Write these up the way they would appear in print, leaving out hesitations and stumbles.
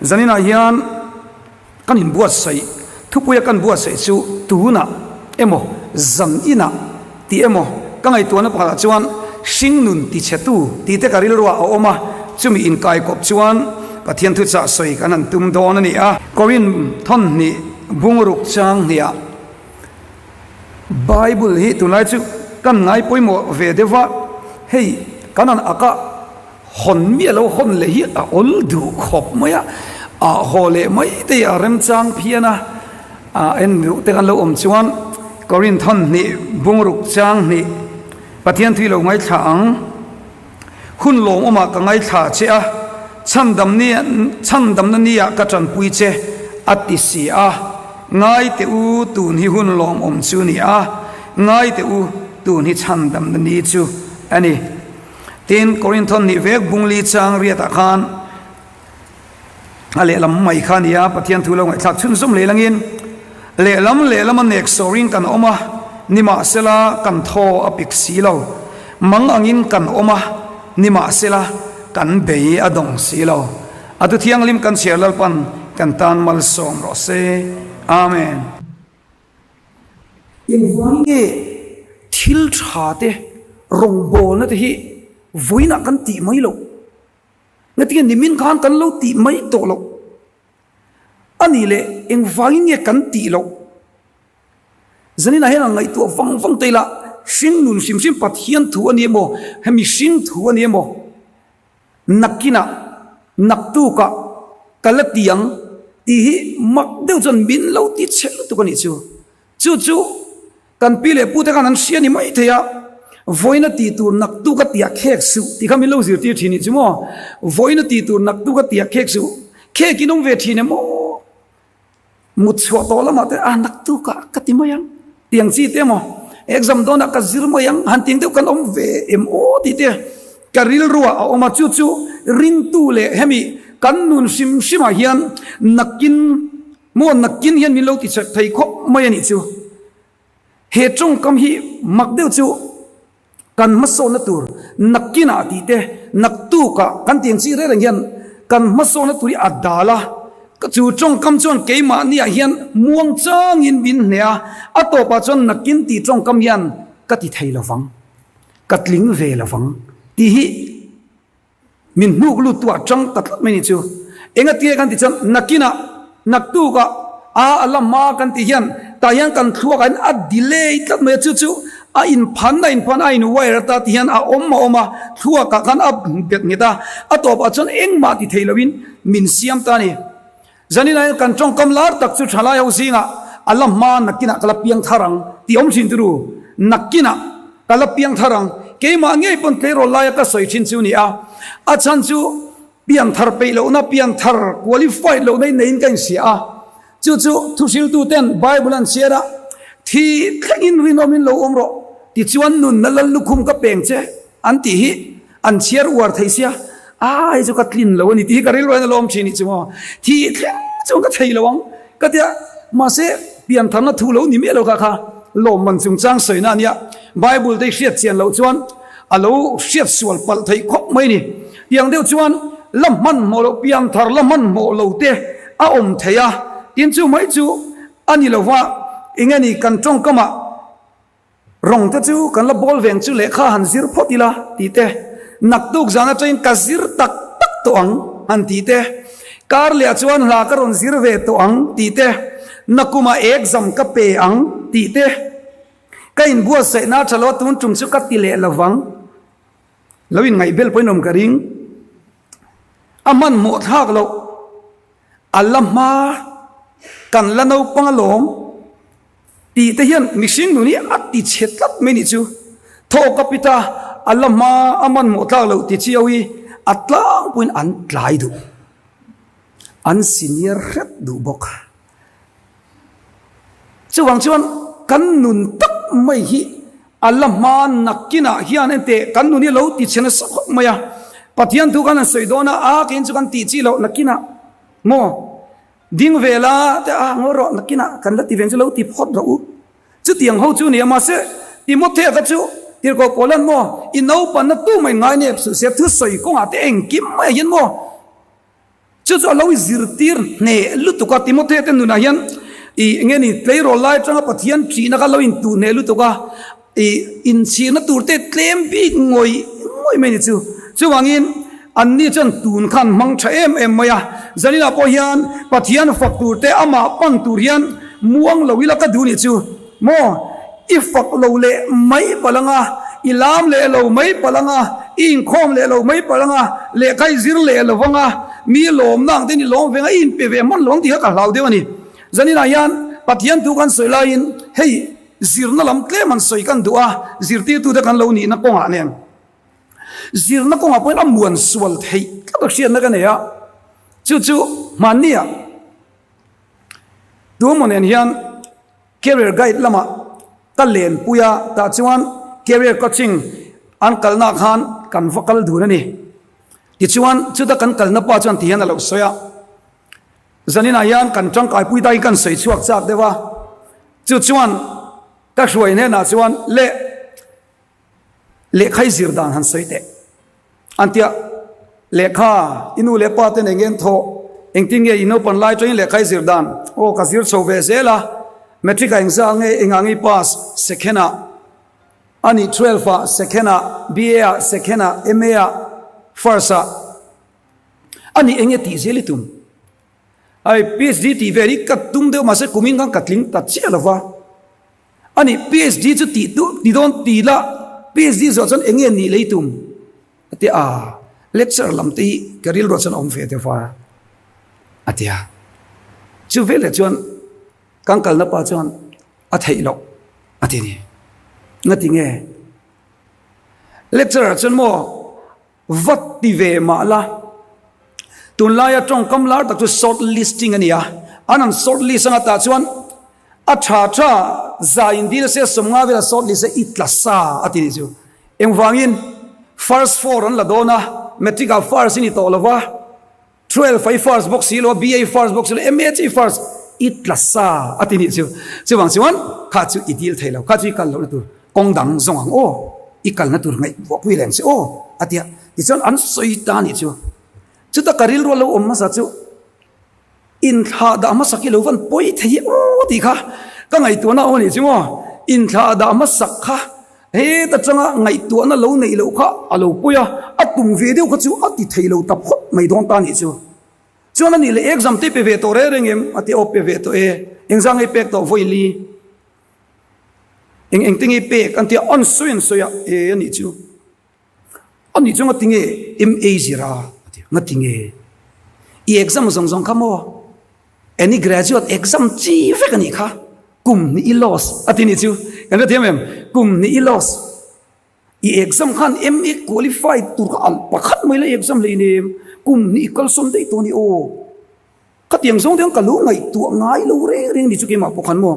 Zaninah hian kan inbuatsaih, thupuia kan buatsaih chu tunah emaw zan inah tih emaw ka ngaihtuahna pakhatah chuan hringnun tichhetu tih te ka rilruah a awm a, chumi inkaikawp chuan Pathian thuchah sawi kan han tum dawn a ni a. Korin thawnhnih bungruk chang hniah Bible hi tunlai chu kan ngai pawimawh ve deuh va, hei kan han ak a, hawn miah lo hawn leh hi a awl duh khawp mai a, a haw leh mai te hi a remchang phian a, a en duh te kan lo awm chuan Korinth hawn hnih bungruk chang hnih Pathian thui lo ngaithla ang, hun lawmawmah ka ngaithla che a, chhandam ni chhandamna niah ka tanpui che a ti si a, ngai teh u tun hi hun lawmawm chu ni a, ngai teh u tun hi chhandamna ni chu a ni. Tin, Korinthon nih vek bungli chang riatah khan a lehlam mai kha a ni a, Pathian thu lo ngaihthlak chhunzawm leh langin lehlam lehlama nek sawrin kan awm a, nimahsela kan thaw a pik si lo, mang angin kan awm a, nimahsela kan bei a dawng si lo. A thu thianghlim kan chhiar Lalpan kan tan malsawm rawh se. Amen. Engvang nge thil tha te rawngbawlna te hi vawiinah kan tih mai loh? Ngatinge nimin khan kan lo tih mai tawh loh? A nih leh engvangin nge kan tih loh? Zaninah hian ang ngaihtuah vang vang ta ila, hringnun hrim hrim Pathian thu a ni emaw, hemi hring thu a ni emaw, Nakinah, naktukah ka la ti ang tih hi mak deuh chuan min lo ti chhe lutuk a nih chu. Chu chu kan pi leh pute khan an hria ni mai thei a, vawiina tih tur naktuk a tiah khek suh tih kha min lo zirtir thin nih chu maw? Vawiina tih tur naktuk a tiah khek suh, khek in awm ve thin em aw? Mut chhuah tawh lamah te a naktukah ka ti mai ang tiang chi te emaw exam dawnah ka zir mai ang han tiang deuh kan awm ve em aw tih te ka rilruah a awm a, chu chu ringtu leh hemi kan nun hrim hrimah hian nakin maw nakin hian min lo ti chak thei khawp mai a nih chu. He tawngkam hi mak deuh chu kan hmasawnna tur nakinah tih te, naktukah kan tiang chi reng reng hian kan hmasawnna tur hi a dal a, chu tawngkam chuan keimahniah hian muang changin min hneh a, a tawpah chuan nakin tih tawngkam hian ka ti thei lovang, ka tling ve lovang tih hi Min hnuk lut tu ah tang ta tlat mai ni chu. Enga tia kan ti chuan nakinah, naktukah a a la hma kan tih hian tah hian kan thluak ah hian a delay tlat mai a, chu chu a inphan a inphan a in wire ata ti hian a awm a awm a, thluak ah khan a bet nghet a, a tawpah chuan engmah ti thei loin min siam ta a ni. Zaninah hian kan tawngkam lar tak chu thalai ho zingah a la hma nakinah ka la piang thar ang tih awm thin turu. Nakinah ka la piang thar ang. Keimah ngei pawn tleirawl laia ka sawi thin chu ni a. A chhan chu pian thar peih lohna, pian thar qualified lohna in neiin ka inhria a. Chu chu thuhriltu ten Bible an chhiar a, Thi thlengin rinawmin lo awm rawh, tichuan nunna lal lukhum ka peng che an tih hi. An chhiar uar thei sia, a hei chu ka tlin lo a ni tih hi ka rilru hian a lawm thin nih chu maw. Thih thleng chuan ka thei lo ang ka tia, mahse piantharna thu lo ni miah lo kha kha lawmman chungchang sawina a nia. Bible te hi hriat chian loh chuan a lo hriat sual palh theih khawp mai a ni. Tiang deuh chuan la hmanhmawh loh pianthar la hmanhmawh lo te a awm thei a, tin chu mai chu a ni lo va, eng nge ni kan tawngkamah Rawng te chu kan la bawl veng chu lehkha han zir phawt ila tih te, naktuk zan atangin ka zir tak tak tawh ang han tih te, kar lehah chuan hla ka rawn zir ve tawh ang tih te, nakumah exam ka pe ang tih te, ka inbuatsaihna a tha lo a tun tum chu ka ti leh lovang. Lo inngaihbel pawhin awm ka ring. A hmanhmawh thlak loh. A la hma kan la naupang alawm tih te hian mihring nun hi a ti chhe tlat mai nih chu. Thawk a pita a la hma a hmanhmawh tlak loh ti chiau hi a tlangpuiin an tlai duh. An senior hret duh bawk. Chuvang chuan kan nun tak mai hi a la hma nakinah hian enteh kan nun hi lo ti chhe nasa khawp mai a. Pathian thu khan an sawi dawn a, a keiin chu kan tih chi loh nakinah maw ding ve la te a ngawi rawh nakinah kan la ti ve ang chu lo ti phawt rawh u. Chutiang ho chu a ni a, mahse Timothea kha chu Tirhkoh Paulan maw i naupanna tu mai ngai nep suh se thusawi kawngah te engkim mai ah hian maw. Chu chu a lo i zirtir hneh lutuk a, Timothea te nunah hian i eng nge ni tleirawl lai atanga Pathian ṭihna kha lo intuh hneh lutuk a, i inchhirna tur te tlem bik ngawih ngawih mai ni chu. Chuvangin anni chuan tun khan hmang ṭha em em mai a, zaninah pawh hian Pathian fak tur te amah pan tur hian muang lo ila ka duh ni chu. Maw? I fak lo leh mai palh anga, i lam leh lo mai palh anga, i inkhawm leh lo mai palh anga, lehkha i zir leh lo vanga, mi lawmna ang ten i lawm ve anga, i inpe ve hman lo ang tih kha ka hlau deuh a ni. Zaninah hian Pathian thu kan sawi laiin hei zirna lam tlem han sawi kan duh a, zirtirtute kan lo nihna kawngah nen zirna kawngah pawhin a muan sual theih tlat a hriatna ka nei a, chu chu hmanniah tuemaw nen hian Career Guide lamah ka lenpui a, tah chuan Career Coaching an kalna ah khan kan va kal dun a ni. Tichuan chuta kan kalna pa chuan ti hian a lo sawi a, Zaninah hian kan tangkaipui dahin kan sawi chhuak chak deuh a, chu chuan ka hruai hnenah chuan le Lehkha i zir dan han sawi teh. An tia, Lehkha, i nu leh pa ten eng eng thawh, engtin nge i naupan lai atangin lehkha i zir dan? Aw, ka zir chho ve zel a, Matric ah engzah nge, engah nge i pass? Second ah, a nih twelve ah, second ah, BA ah, second ah, MA ah, first ah, a nih eng nge tih zel i tum? Ai, PhD tih vel hi ka tum deuh mahse kumin khan ka tling ta chiah lo va. A nih, PhD chu tih duh ti dawn ti la, PhD zawh chuan eng nge nih lei tum? A ti a, lecture lam te hi ka rilruah chuan a awm ve deuh va, a ti a. Chu veleh chuan kan kalna pa chuan a theih loh a ti ni. Ngati nge? Lecturer chuan maw Va ti ve mah la. Tunlaia tawngkam lar tak chu short listing a ni a, an han short list anga tah chuan a tha tha za in dil se 50 vela short list a i tla sa a ti nih chu. Engvangin first four an la dawn a, matric ah first i ni tawh lo va. 12 I first bawk si lo a, BA first bawk si lo, MA chu i first, i tla sa a ti nih chu. Chuvang chuan kha chu i dil thei lo, kha chu i kal lohna tur kawng dang zawng ang aw, i kalna tur ngaihtuah pui lem che aw a ti a. Tichuan an sawi ta nih chu. Chuta ka rilru a lo awm hmasa chu inthlah dah hmasak hi lo van pawi thei aw tih kha ka ngaihtuahna aw nih chu maw. Inthlah dah hmasak kha Heta tanga ngaihtuahna lo neih loh kha a lo pawi a, a tum ve deuh kha chu a ti thei lo ta phawt mai dawn ta nih chu. Chuan a nih leh exam te pe ve tawh reng reng em? A ti aw pe ve tawh e, engzah ngei pek tawh vawi li? Eng engte ngei pek? An ti a, an sawi an sawi a, e a nih chu. A nih chu ngati nge MA zira? A ti a, ngati nge? I exam zawng zawng kha maw? Any graduate exam chi vek a nih kha, kum hnih i loss a ti nih chu, kan hrethiam em? Kum hnih i loss, i exam khan MA qualified tur kha al pakhat mai la exam hlei nem, kum hnih i kalsawn daih tawh a ni aw. Khatiang zawng te hian ka lo ngaihtuah ngai lo reng reng ni chu keimah pawh khan maw.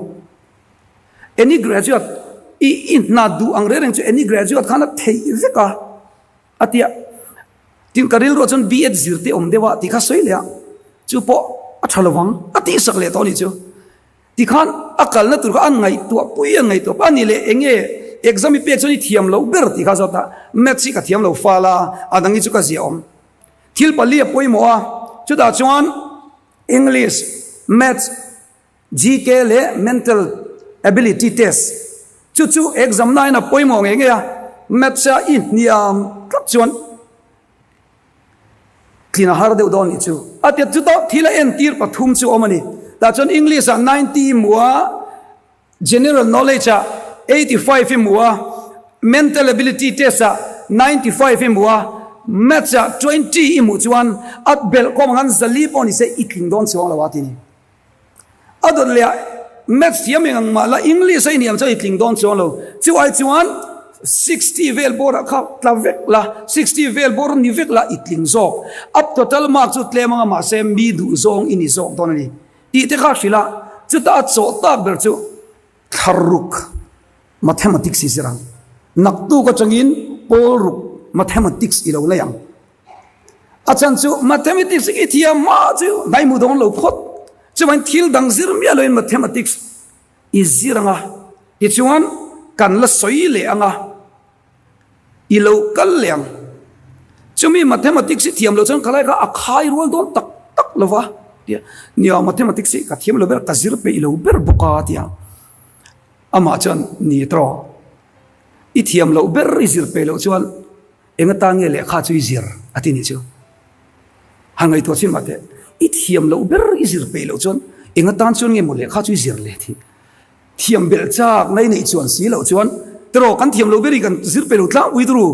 Any graduate i i hna duh ang reng reng chu any graduate khan a theih vek a. A ti a, tin ka rilruah chuan B.Ed zir te awm deuh a tih kha sawi leh a, chu pawh a tha lovang a tihsak leh tawh a nih chu. Tikhan a kalna tur kha a ngaihtuah pui a ngaihtuah pui a ni leh eng nge exam i pek chuan i thiam loh ber tih kha zawt a, maths hi ka thiam lo fal a, a dang hi chu ka ziah awm. Thil pali a pawimawh a, chutah chuan English, Maths, GK leh Mental Ability Test chu chu exam nain a pawimawh ngei ngei a, Maths a i hniam tlat chuan tlin a har deuh dawn nih chu. A tia chutah thil a entir pathum chu awm a ni. Tah chuan English ah 90 i hmu a, General Knowledge ah 85 i hmu a, Mental Ability Test ah 95 i hmu a, Maths ah 20 i hmuh chuan a belh kawm ang an zali pawh ni se i tling dawn chuang lo a ti ni. A dawt leh ah Maths thiam eng ang mah la English a i niam chuan i tling dawn chuang lo. Chu ai chuan 60 vel bawr ah kha tla vek la, 60 vel bawr ni vek la i tling zawk. A total mark chu tlem anga mahse mi duh zawng i ni zawk dawn a ni tih te kha hrilh a, chuta a chawh tak ber chu thlaruk Mathematics i zir ang. Naktuk atangin pawl ruk Mathematics i lo nei ang. A chhan chu Mathematics i thiam hma chu hnai hmu dawn lo phawt. Chuvain thil dang zir miah loin Mathematics i zir ang a, tichuan kan la sawi leh ang a, i lo kal leh ang. Chumi Mathematics i thiam loh chuan khalai kha a khai rual dawn tak tak. lo va, tia. Nia, mathematics hi ka thiam lo ber, ka zir peih lo ber bawk a, tia. Amah chuan, Ni tawh, i thiam loh ber i zir peih loh chuan eng atan nge lehkha chu i zir? a ti nih chu. Han ngaihtuah chin mah teh, i thiam loh ber i zir peih loh chuan eng atan chuan nge maw lehkha chu i zir leh thih? Thiam belh chak na i neih chuan si loh chuan tiraw kan thiam loh ber i kan zir peih lo tlangpui turu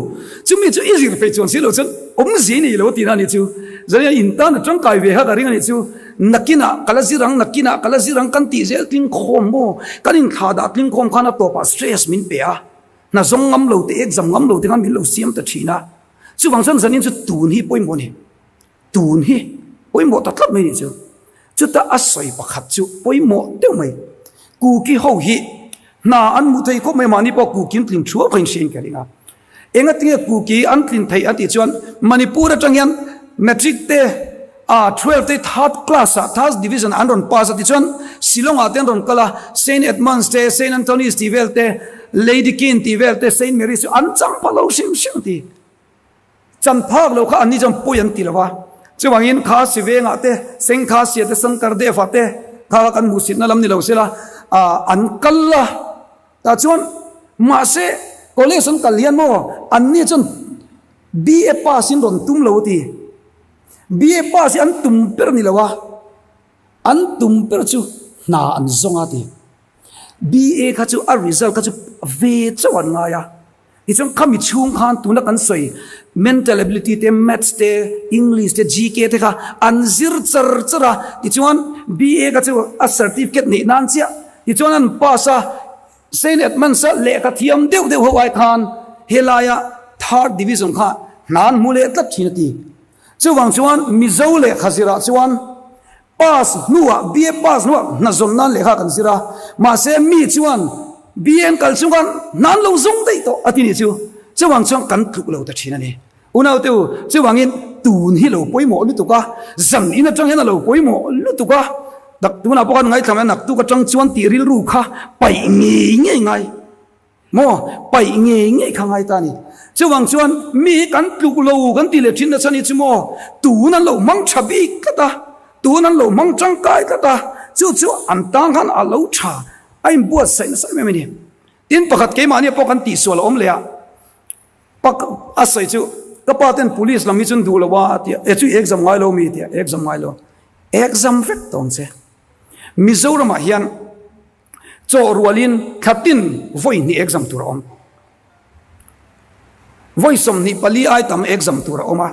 chumi chu i zir peih chuan si loh chuan awmzia i nei lo tihna a nih chu. Zan hian in tan a tangkai ve kha ka ring a nih chu. Nakinah ka la zir ang, nakinah ka la zir ang kan tih zel tling khawm maw? Kan inthlah dah tling khawm khan a tawpah stress min pe a, hna zawng ngam lo te, exam ngam lo te khan min lo siam ta thin a. Chuvang chuan zanin chu tun hi pawimawh a ni. Tun hi pawimawh ta tlat mai nih chu. Chuta a sawi pakhat chu pawimawh deuh mai. Kuki ho hi hna an hmuh thei khawp mai mahni pawh kuki an tlin thuau kha in hriain ka ring a. Engatinge kuki an tlin theih an tih chuan Manipur atang hian Matric te ah 12 te third class ah third division an rawn pass a tichuan Shillong ah te an rawn kal a Saint Edmunds te Saint Anthony's tih vel te Lady Kin tih vel te Saint Mary's chu an chang pha lo hrim hrim a ti. Chan phak lo kha anni chuan pawi an ti lo a, chuvangin kha Sivengah te, Sengkhasia te, Sankardev-ah te kha kha kan hmuhsitna lam ni lo sela an kal a, tah chuan mahse college an kal hian maw anni chuan BA pass in rawn tum lo a ti, BA pass hi an tum ber ni lo a, an tum ber chu hna an zawng a ti, BA kha chu a result kha chu ve chauh an ngai a. Tichuan khami chhung khan tuna kan sawi mental ability te, maths te, English te, GK te kha an zir char char a, tichuan BA kha chu a certificate neih nan chiah, tichuan an pass a, Saint Edmunds a lehkha thiam deuh deuh ho ai khan helaia third division kha hna an hmu leh tlat thin a ti. Chuvang chuan Mizo lehkha zirah chuan Pass hnuah, BA pass hnuah hna zawn nan lehkha kan zir a, mahse mi chuan BA an kal chung khan hna an lo zawng daih tawh a ti nih chu. Chuvang chuan kan tluk lo ta thin a ni. Unaute u, chuvangin tun hi lo pawimawh lutuk a, zan in atang hian a lo pawimawh lutuk a, tak tunah pawh khan ngaithla mai a, naktuk atang chuan tih rilru kha paih ngei ngei ngai. Maw? Paih ngei ngei kha ngai ta a ni. Chuvang chuan mi hi kan tluk lo kan ti leh thin nasa ni chu maw? Tun an lo hmang tha bik tlat a, tun an lo hmang tangkai tlat a, chu chu an tang khan a lo tha, a inbuatsaih nasa em em a ni. Tin, pakhat keimahni pawh kan tihsual a awm leh a, pak a sawi chu ka pa ten police lam hi chuan duh lo a tia, e chu i exam ngai lo mi tia, exam ngai lo, exam vek tawng che. Mizoramah hian Chaw rualin thla tin vawi hnih exam tur a awm. Vawi 24 ai tam exam tur a awm a.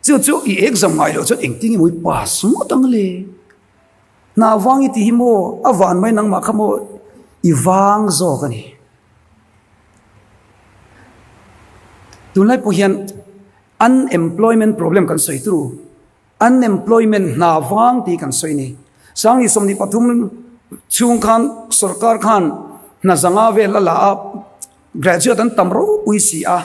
Chu chu i exam ngai loh chuan engtin nge maw i pass ngawt ang le? Hna vang i tih hi maw a van mai nangmah kha maw i vang zawk a ni. Tunlai pawh hian unemployment problem kan sawi turu. Unemployment hna vang tih kan sawi a ni. Sangni 23 chhung khan sorkar khan hna zanga vel a la a, graduate an tam ropui si a,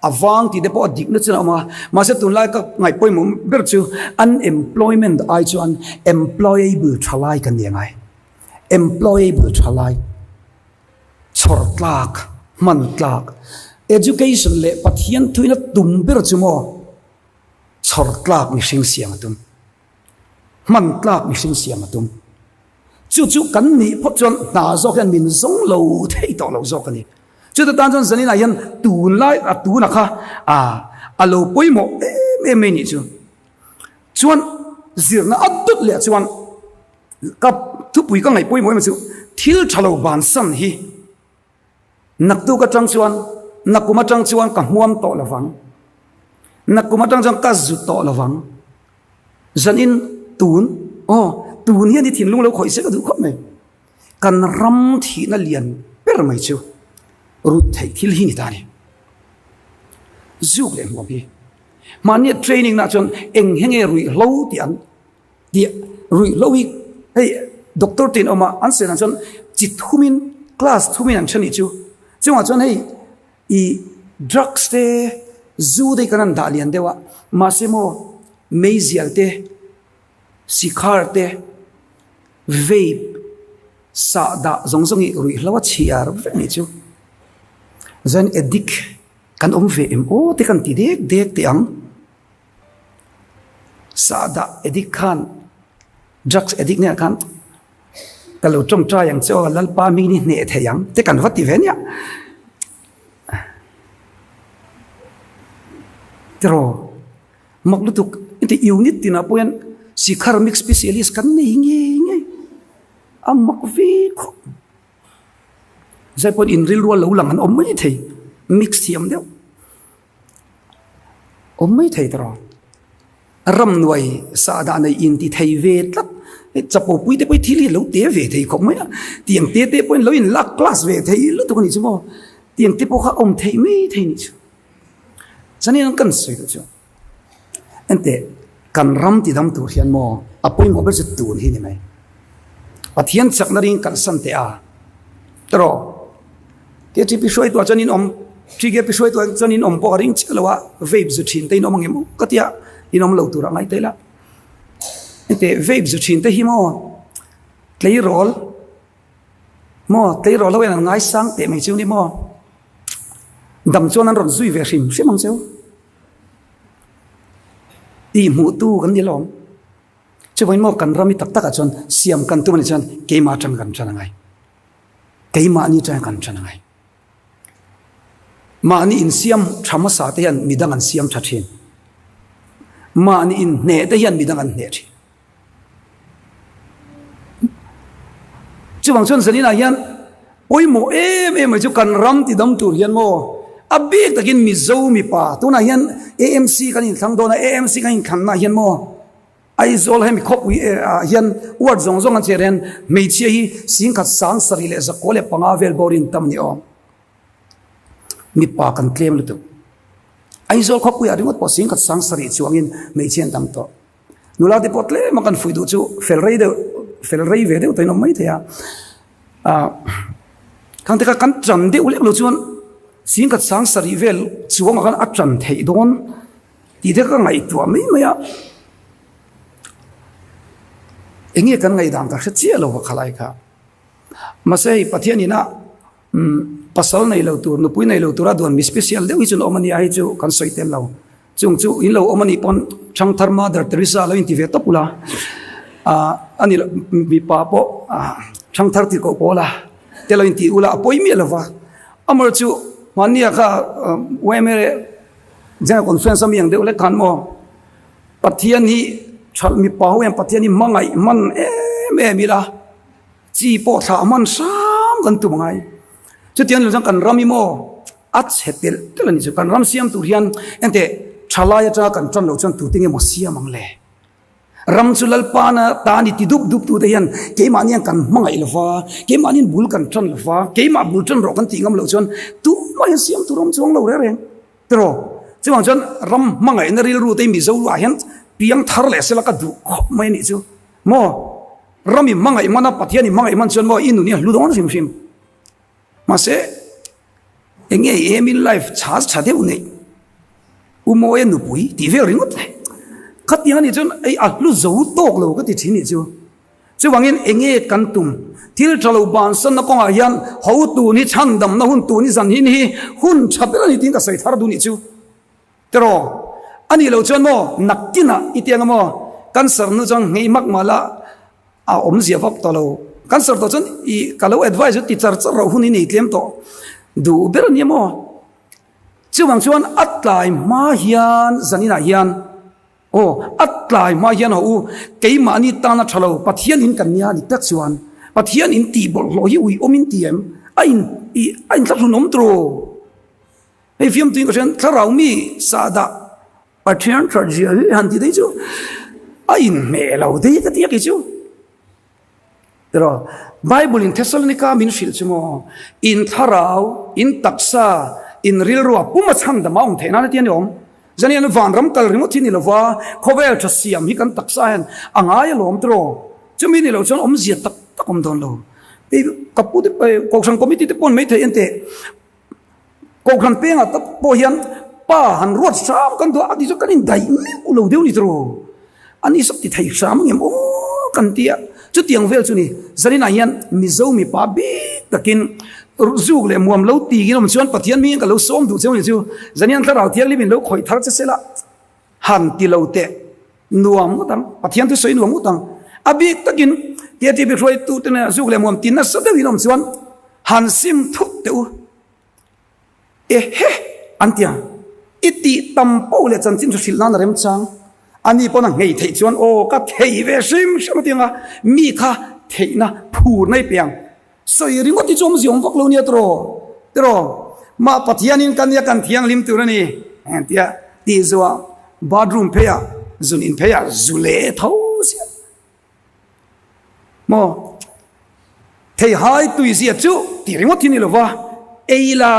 a vang tih te pawh a dikna chu a awm a. Mahse tunlai ka ngaih pawimawh ber chu unemployment ai chuan employable thalai kan ni a ngai. Employable thalai, chhawr tlak, hman tlak, education leh Pathian thuina tum ber chu maw? Chhawr tlak mihring siam a tum. Hman tlak mihring siam a tum. Chu chu kan nih phawt chuan hna zawk hian min zawng lo thei tawh lo zawk a ni. Chuta tan chuan zaninah hian tunlai a tuna kha a a lo pawimawh em em mai nih chu. Chuan zirna a dawt leh chuan ka thupui ka ngaih pawimawh em chu thil tha lo bansan hi Naktuk atang chuan, nakum atang chuan ka hmuam tawh lovang. Nakum atang chuan ka zu tawh lovang. Zanin tun, aw, tun hian i thinlung lo khawih se ka duh khawp mai. Kan ram thihna lian ber mai chu rut theih thil hi ni ta a ni. Zuk leh hmuam hi. Mahnia training nah chuan eng he nge ruihhlo tih an Tih ruihhlo hi hei doctor te in awm a, an sawi dan chuan chi thumin class thumin an then nih chu. Chungah chuan hei ih drugs te zu te hi kan han dah lian deuh a, mahse maw meizial te sikhar te vape sahdah zawng zawng hi ruihhlo a chhiar vek nih chu. Chuan addict kan awm ve em aw te kan ti dek dek teh ang. Sahdah addict khan drugs addict nen khan ka lo tawngtai ang che aw Lalpa hming hi hneh thei ang te kan va ti ve nia. Tiraw mak lutuk heti unit tinah pawh hian sikhar mix specialist kan nei ngei ngei a mak ve khawp. Zai pawn in rilrual lo lang an awm mai thei mix thiam deuh. Awm mai thei tawh rawh. Ramnuai sahdah nei in ti thei ve tlat. Hei chapo pui te pawh hi thil hi a lo te ve thei khawp mai a. Tiang te te pawhin lo in lak class ve thei lutuk a nih chu maw. Tiang te pawh kha awm theih mai thei a nih chu. Chuanin kan sawi duh chu Enteh, kan ram tidam tur hian maw a pawimawh ber chu tun hi ni mai. Pathian chakna ring kalsan teh a. Tawh, KTP hruaituah chuan in awm, TKP hruaituah chuan in awm pawh a ring chiah lo a, vape zu thin te in awm ang em aw ka tia, in awm lo tur a ngai tel a. Enteh, vape zu thin te hi maw tleirawl maw tleirawl ho hian an ngaisang teh mai chu ni maw. Dam chuan an rawn zui ve hrim hrim ang cheu. Tih hmuhtu kan ni lawm. Chuvangin maw kan ram hi tak takah chuan siam kan tum a nih chuan keimah atang kan tan angai. Keimahni atang kan tan angai. Mahni insiam tha hmasa te hian midang an siam tha thin. Mahni inhneh te hian midang an hneh thin. Chuvang chuan zaninah hian pawimawh em em mai chu kan ram ti dam tur hian maw a bik takin Mizo mipa tunah hian AMC kan inthlang dawn a AMC kan inthlanna hian maw Aizawl hemi khawpui ah hian ward zawng zawng an chhiar hian hmeichhia hi singkhat sang sarih leh zakua leh panga vel bawr in tam a ni awm. Mipa kan tlem lutuk. Aizawl khawpuiah ringawt pawh singkhat sang sarih chuangin hmeichhia an tam tawh. Nula te pawh tlem a kan fuih duh chu fel rei deuh fel rei ve deuh tawhin awm mai thei a. Ah khang te kha kan tan deuh lek lo chuan singkhat sang sarih vel chuangah khan a tan theih dawn tih te ka ngaihtuah mai mai a. Eng nge kan ngaihdan ka hre chiah lo va khalai kha. Mahse hei Pathian ina pasal nei lo tur nupui nei lo tura duan mi special deuh hi chu an awm a nia hei chu kan sawi tel lo. Chung chu in lo awm a nih pawn Thangthar Mother Teresa lo inti ve tawp ula, a ni lo mipa pawh Thangthar tih koh pawl a te lo inti ula a pawi miah lo va. Amaherawh chu hmannia kha yma General Conference a mi ang deuh lek khan maw Pathian hi thalh mipa ho hian Pathian hi hmangaih hman em em ila chi pawh thlah hman hram kan tum angai. Chutiang lo chuan kan ram hi maw A chhe telh telh a ni chu. Kan ram siam tur hian enteh thalai atanga kan tan loh chuan tute nge maw siam ang le? Ram chu Lalpana ta ni ti dup dup tute hian keimahni hian kan hmangaih lo va, keimahni hian bul kan tan lo va, keimah bul tan rawh kan tih ngam loh chuan tumah hian siam tur awm chuang lo reng reng. Tiraw? Chuvang chuan ram hmangaihna rilru te hi Mizo ah hian piang thar leh sela ka duh khawp mai a nih chu. Maw? Ram i hmangaih hman a, Pathian i hmangaih hman chuan maw i nun hi a hlu dawn hrim hrim. Mahse, eng nge i aim in life chhas tha deuh neih U Mawia nupui tih vel ringawt le. Khatiang anih chuan ei a hlu zo tawk lo ka ti thin nih chu. Chuvangin eng nge kan tum? Thil tha lo bansanna kawngah hian ho tun hi chhandamna hun tun hi zan hin hi hun tha ber a ni tiin ka sawi thar duh nih chu. Tiraw? A nih loh chuan maw nakkinah i tiang a maw cancer nu chuan nghei hmak mah la a awmzia vak tawh lo. Cancer tawh chuan i ka lo advice chu ti char char roh hun i nei tlem tawh duh ber a nia maw. Chuvang chuan a tlai hma hian zaninah hian aw a tlai hma hian haw u keimahni tan a tha lo Pathian in kan nia dik tak chuan Pathian in tih bawlhhlawh hi ui awm in ti em a in i a inthlahrun awm tawh. Hei fiamtuin ka hriat thlarau mi sahdah Pathian that zia hi han ti daih chu a inhmeh lo daih ka ti a kei chu. Tiraw Bible in Thessalonica min hrilh chu maw in thlarau in taksa in rilrua puma chhandam a awm theih nan a ti a ni awm. Zan hian vanram kal ringawt hi ni lova khawvel tha siam hi kan taksa hian a ngai alawm tiraw. Chumi ni lo chuan awmzia tak tak awm dawn lo. Hei ka pu te Kohhran committee te pawn maithei enteh Kohhran pengah tak pawh hian pa han ruat hram kan duh a, a ti chu kan indaih meuh lo deuh ni tawh. A ni sak ti thei hram ang em aw kan ti a, chutiang vel chu ni. Zaninah hian Mizo mipa bik takin zuk leh muam lo tiin awm chuan Pathian hmingin ka lo sawm duh cheu ni chu. Zanin thlarau thianghlim in lo khawih thar che sela han ti lo teh. Nuam ngawt ang, Pathian thusawi nuam ngawt ang. A bik takin TTP hruaitute nena zuk leh muam ti nasa deuhin awm chuan han sim thut teh u. Ehe! An ti ang. I tih tam poh leh chanchin chu hrilh nan a remchang. Ani pawn a nghei theih chuan aw ka thei ve hrim hrim a ti ang a, mi kha theihna phur mai pe ang. Sawi ringawt hi chu awmzia awm vak lo nia tiraw? Tiraw? Mah Pathianin ka nia kan thianghlim tur a ni tia tih zuah bathroom pheiah zun in pheiah zu leh tho sia. Maw? Theihai tuizia chu tih ringawt hi ni lova, ei la,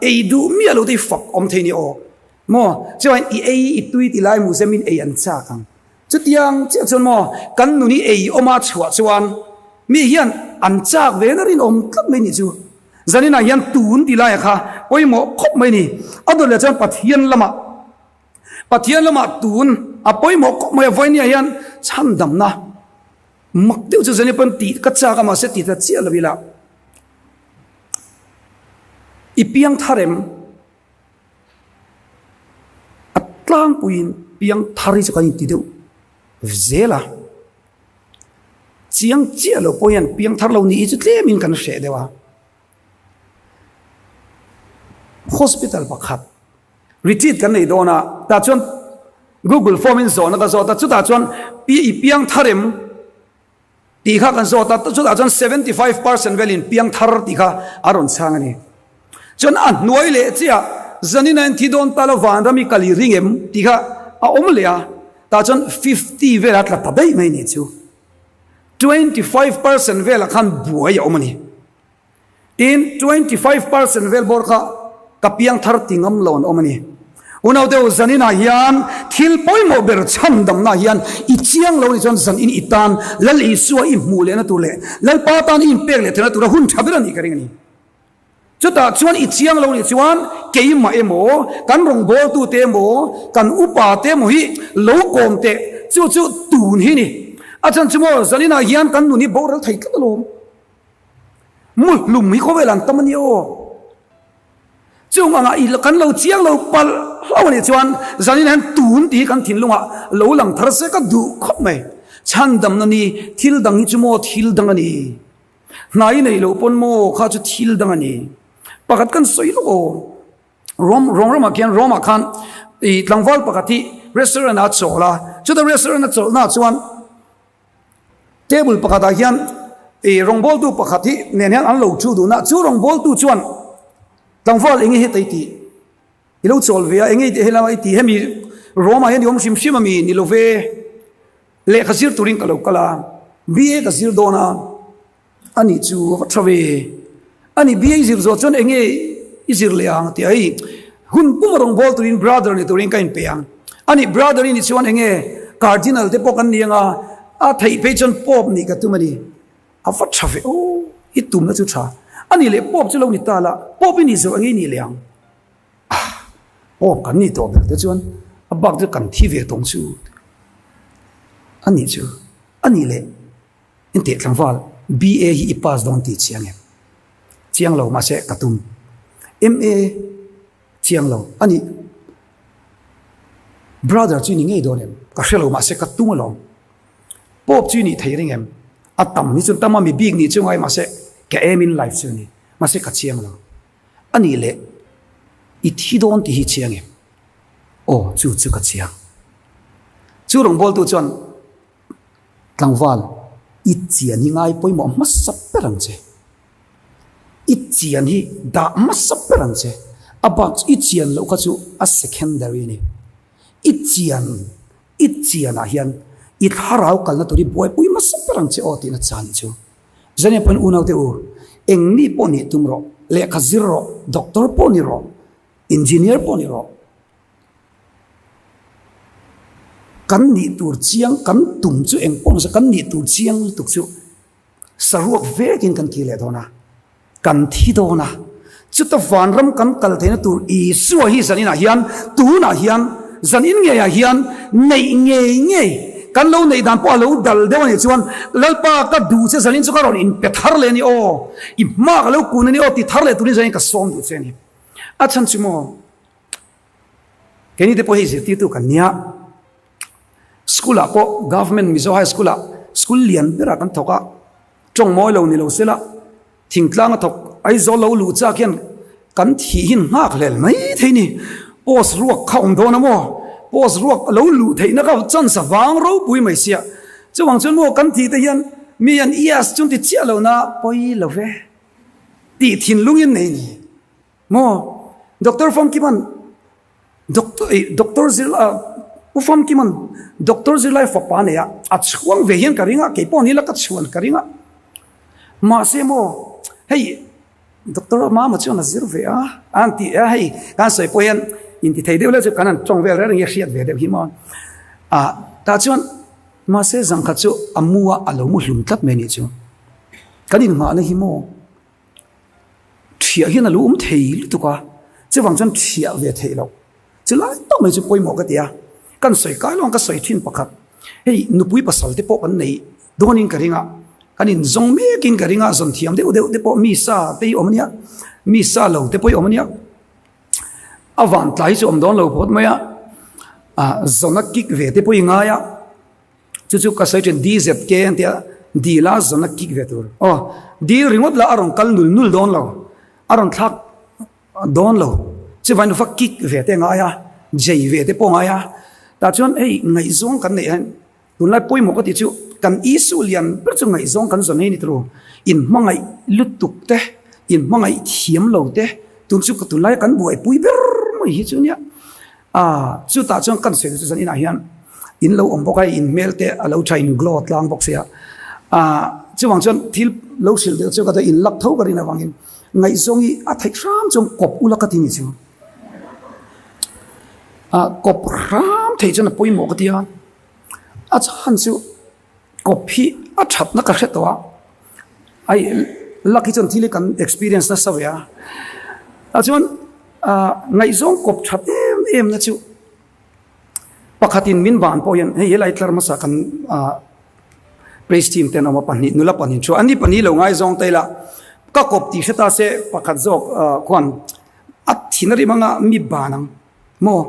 ei duh miah lo te hi fak awm thei ni aw. Maw? Chuan i ei i tui ti lai museum in ei an chak ang. Chutiang chiah chuan maw kan nun hi ei awma chhuah chuan mi hian an chak ve na rinawm tlat mai nih chu. Zaninah hian tun ti laia kha pawimawh khawp mai ni. A dawt leh chuan Pathian lamah Pathian lamah tun a pawimawh khawp mai a Vawiniah hian chhandamna mak deuh chu zanin pawn tih ka chak a mahse ti ta chiah lo ila i piang thar em? A tlangpuiin piang thar hi chu kan inti deuh zel a, chiang chiah loh pawh hian piang thar lo nih hi chu tlemin kan hreh deuh a. Hospital pakhat retreat kan nei dawn a, tah chuan google form in zawhna ka zawt a, chutah chuan i piang thar em? Tih kha kan zawt a, chutah chuan 75 percent velin piangthar tih kha a rawn chhang a ni. Chuan a hnuai leh chiah zanin a inthi dawn ta lo vanram i kal i ring em tih kha a awm leh a, tah chuan 50 vel a tla ta daih mai ni chu. 25 percent velah khan buai a awm a ni. Tin, 25 percent vel bawr kha ka piang thar ti ngam lo an awm a ni. Unaute u, zaninah hian thil pawimawh ber chhandamna hian i chiang lo nih chuan zanin i tan Lal Isua i hmuh lehna tur leh Lalpa tan i inpek leh theihna tura hun tha ber a nih ka ring a ni. Chutah chuan i chiang lo nih chuan keimah emaw, kan rawngbawltute emaw, kan upate emaw hi lo kawm teh, chu chu tun hi ni. A chhan chu maw zaninah hian kan nun hi boral thei tlat alawm. Muhlum hi khawvel an tam a ni aw. Chung anga i kan lo chiang lo palh hlauh a nih chuan zanin hian tun tih hi kan thinlungah lo lang thar se ka duh khawp mai. Chhandamna ni thil dang hi chu maw thil dang a ni. Hna i neih loh pawn maw kha chu thil dang a ni. Pakhat kan sawi lawk aw. Rom Rom ramah khian Romah khan i tlangval pakhat hi restaurant ah a chawl a, chuta restaurant a chawlhna ah chuan Table pakhatah hian ih rawngbawltu pakhat hi nen hian an lo thu dun a, chu rawngbawltu chuan tlangval eng nge heta i tih? I lo chawl ve a, eng nge i tih helama i tih? Hemi Rome ah hian i awm hrim hrim a mi? Ni lo ve, lehkha zir turin ka lo kal a, BA ka zir dawn a. A nih chu a va tha ve. A nih bia i zir zawh chuan eng nge i zir leh ang tih a hei hun pum a rawn bawl turin brother ni turin ka inpe ang. A nih brother i nih chuan eng nge cardinal te pawh kan ni ang a, a theih phei chuan pope nih ka tum a ni. A va tha ve aw, i tumna chu tha. A nih leh pope chu lo ni ta la, pope i nih zawh eng nge i nih leh ang? Ah, pope kan nih tawh ber te chuan a bak chu kan thi ve tawng chu a nih chu. A nih leh. Intih tlangval, BA hi i pass dawn tih chiang em? Chiang lo, mahse ka tum. MA chiang lo, a nih. Brother chu i ni ngei dawn em? Ka hre lo, mahse ka tum alawm. Pope chu i nih thei ring em? A tam hi chuan tam a, mi bik nih chu ngai, mahse ka aim in life chu a ni. Mahse ka chiang lo. A nih leh, i thi dawn tih hi chiang em? Aw, chu chu ka chiang. Chu rawngbawltu chuan Tlangval, i chian hi ngai pawimawh hmasa ber ang che. I chian hi dah hmasa ber ang che. A bak chu i chian loh kha chu a secondary a ni. I chian, i chianah hian i thlarau kalna tur hi buaipui hmasa ber ang che aw tihna chan chu. Zania pawhin unaute u, eng mi pawh nih tum rawh, lehkha zir rawh, doctor pawh ni rawh, engineer pawh ni rawh, Kan nih tur chiang, kan tum chu eng pawh nise kan nih tur chiang lutuk chu saruak vekin kan thi leh dawn a, kan thi dawn a. Chuta vanram kan kal theihna tur Isua hi zaninah hian, tunah hian, zanin ngeiah hian neih ngei ngei, kan lo neih dan pawh a lo dal deuh a nih chuan Lalpa ka duh che zanin chu ka rawn inpe thar leh a ni aw, i hma ka lo kun a ni aw ti thar leh turin zanin ka sawm duh che a ni. A chhan chu maw? Keini te pawh hei zirtirtu kan nia. School ah pawh Government Mizo High School ah school lian berah kan thawk a, tawng mawi lo ni lo se la, thingtlang a thawk Aizawl lo luh chak hian kan thih hin nghak hlel mai thei ni. Post ruak kha awm dawn a maw? Post ruak lo luh theihna kha chance a vang ropui mai sia. Chuvang chuan maw kan thih te hian mi hian yes chu an ti chiah lo na pawi lo ve tih thinlungin nei ni maw? Doctor Famkiman Doctor ih Doctor zirlai U Famkiman Doctor zirlai fapa nei a, a chhuang ve hian ka ring a, kei pawh ni la ka chhuan ka ring a. Mahse maw hei Doctor Mama chuan a zir ve a, a han ti a hei kan sawi pawh hian inti thei deuh leh chu kan han tawng vel reng reng hi a hriat ve deuh hi maw. Ah tah chuan mahse zangkhat chu a mu a, a lo mu hlum tlat mai a nih chu. Kan inngahna hi maw. Thiah hian a lo awm thei lutuk a, chuvang chuan thiah ve theih loh. Chu lai tak mai chu pawimawh ka ti a, kan sawi kai lo ang ka sawi thin pakhat. Hei nupui pasal te pawh kan nei dawnin ka ring a, kan inzawng mekin ka ring a, zawn thiam deuh deuh te pawh mi sa te hi awm a nia, mi sa lo te pawh hi awm a nia. A van tlai hi chu awm dawn lo phawt mai a, ah zawn a kik ve te pawh i ngai a. Chu chu ka sawi thin DZK an tia dil a zawn a kik ve tur. Aw dil ringawt lah a rawn kal nul nul dawn lo, a rawn thlak dawn lo. Chuvangin nufa kik ve te ngai a, jei ve te pawh ngai a. Tah chuan hei ngaihzawng kan neih hian tunlai pawimawh ka tih chu kan issue lian ber chu ngaihzawng kan zawn hei ni turu. Inhmangaih lutuk te, inhmangaih thiam lo te tun chu tunlai kan buaipui ber mai hi chu nia. A, chutah chuan kan sawi chu zan inah hian in lo awm bawk a, in hmel te a lo tha in glow tlang bawk sia. A, chuvang chuan thil lo hrilh deuh chu ka in lak tho ka rin avangin ngaihzawng hi a theih hram chuan kawp ula ka ti ni chu. A, kawp hram theih chuan a pawimawh ka ti a, a chhan chu Kawp hi a thatna ka hre tawh a, ai luck hi chuan thil hi kan experience nasa ve a, tah chuan ngaihzawng kawp that em em na chu pakhatin min ban pawh hian hei helai tlar hmasa kan praise team ten awm a pahnih nula pahnih thu an ni pahnih lo ngaizawng ta ila ka kawp tih hre ta se pakhat zawk khuan a thin a rim anga mi ban ang maw.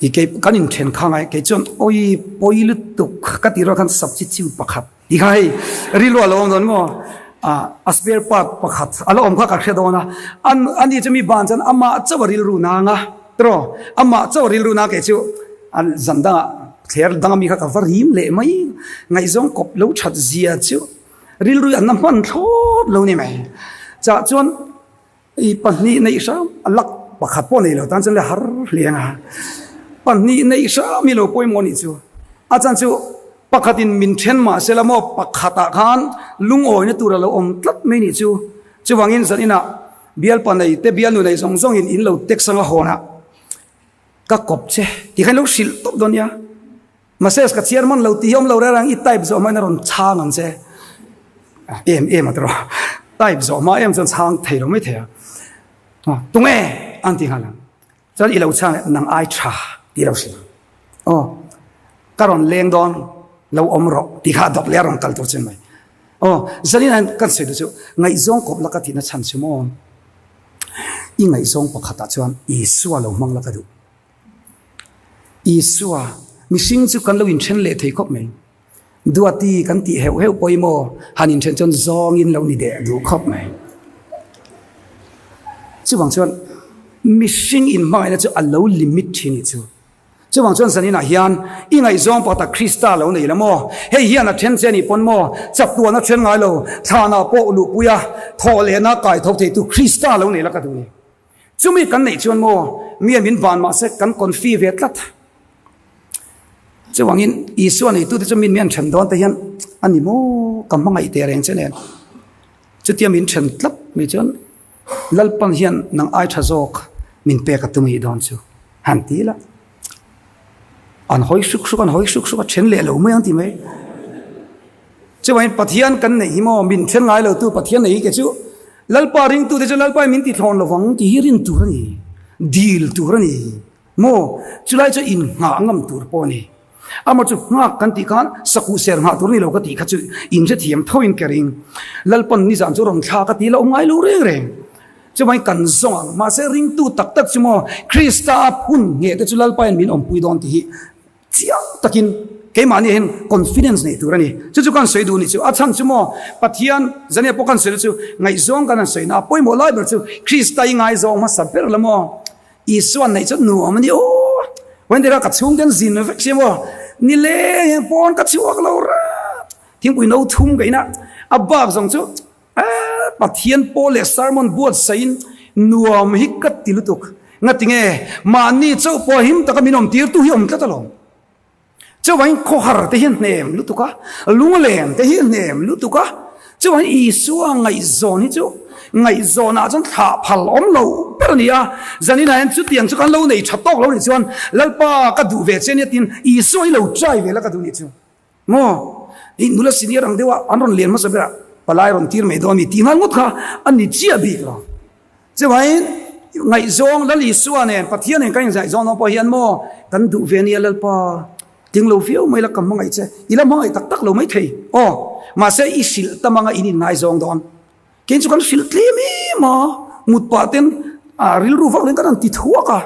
I kei kan inthen kha ngai kei chuan awi pawi lutuk ka tih rual khan substitute pakhat tih kha hei rilru a lo awm dawn maw ah a spare part pakhat a lo awm kha ka hre dawn a an ani chu mi ban chuan amah chauh a rilru nang a tiraw amah chauh a rilru nang kei chu a zan dangah thler danga mi kha ka va rim leh mai ngaihzawng kawp lo that zia chu rilru hi an la hman thlawt lo ni mai chah chuan. I pahnih neih hram a lak pakhat pawh nei lo tan chuan le har hle ang a. Pahnih neih hram hi lo pawimawh nih chu. A chan chu pakhatin min then mah se la maw pakhatah khan lungawina tur a lo awm tlat mai nih chu. Chuvangin zan inah bialpa nei te bialnu nei zawng zawngin in lo text anga hawnah ka kawp che tih kha in lo hrilh tawp dawn nia. Message ka chhiar hman lo tih hi awm lo reng reng i type zawh hmain a rawn chhang ang che. Em em a tiraw. Type zawh hma em chuan chhang thei lo mai thei a. Tunge an ti nghal ang. Chuan i lo chhang leh nang ai tha tih lo hrilh ang. Aw ka rawn leng dawn lo awm rawh tih kha a dawp leh a rawn kal tur che mai. Aw zanin ah kan sawi duh chu ngaihzawng kawp la ka tihna chhan chu maw i ngaihzawng pakhatah chuan Isua lo hmang la ka duh. Isua, mihring chu kan lo inthen leh thei khawp mai. Duati kan tih heuh heuh pawh i maw, han inthen chuan zawngin lo ni deh duh khawp mai. Chuvang chuan mihring inhmangaihna chu a lo limit thin i chu. Chuvang chuan zaninah hian i ngaihzawng pakhatah Krista lo nei la maw? Hei hian a then che a nih pawn maw? Chaktuan a then ngai lo, thlanah pawh luhpui a, thawh lehna kai tho theitu Krista lo nei la ka duh ni. Chumi kan neih chuan maw mi min van mahse kan confi ve tlat. Chuvangin Isua neitute chu min an then dawn te hian a ni maw ka hmangaih teh reng che nen. Chutia min then tlat mai chuan Lalpan hian nang ai tha zawk min pek a tum anih dawn chu han ti la. An hawi hruk hruk an hawi hruk hruk a then leh lo mai ang ti mai. Chuvangin Pathian kan neih hi maw min then ngai lo tu Pathian neih hi ke chu Lalpa ringtute chu Lalpa in min ti thlawn lovang tih hi rin tur a ni, dil tur a ni maw? Chulai chu innghah ngam tur pawh a ni. Amah chu nghak kan tih khan sakuh ser nghah tur a ni lo ka tih kha chu inhrethiam thoin ka ring. Lalpan nizan chu rawn thla ka tih la awm ngai lo reng reng. Chuvangin kan zawng ang. Mahse ringtu tak tak chu maw Krista a phun ngheh te chu Lalpa in min awmpui dawn tih hi. Chiang takin keimahni hian confidence neih tur a ni. Chu chu kan sawi duh nih chu. A chhan chu maw Pathian zania pawh kan sawi chu ngaihzawng kan han sawi na a pawimawh lai ber chu Krista i ngaizawng hmasa ber la maw Isua neih chu nuam a ni aw. Wendera ka chhung ten zin vek sia maw ni leng hian pawn ka chhuak lo rat thingpui no thum ka ina a bak zawng chu Pathian pawl leh sermon buatsaihin nuam hi ka ti lutuk. Ngatinge mahni chauh pawh him taka min awm tirtu hi awm tlat alawm. Chuvangin khawhar te hi a hnem lutuk a, lungleng te hi a hnem lutuk a. Chuvangin Isua ngaihzawn hi chu ngaihzawnah chuan thlah phal awm lo ber a ni a. Zaninah hian chutiang chu kan lo nei tha tawk lo nih chuan Lalpa ka duh ve che nia tiin Isua hi lo try ve la ka duh nih chu. Maw? I nula senior ang deuha an rawn lian hmasa berah palai rawn tir mai dawn mi tih nghal ngawt kha a ni chiah bik lo. Chuvangin ngaihzawng Lal Isua nen Pathian nen kan inzaihzawng dawn pawh hian maw kan duh ve ania Lalpa tling lo viau mai la ka hmangaih che i la hmangaih tak tak lo mai thei aw mahse i hrilh tam anga in inngaizawng dawn. Kei chu kan hrilh tlem em a mut pah ten rilru vak leng kan han ti thuak a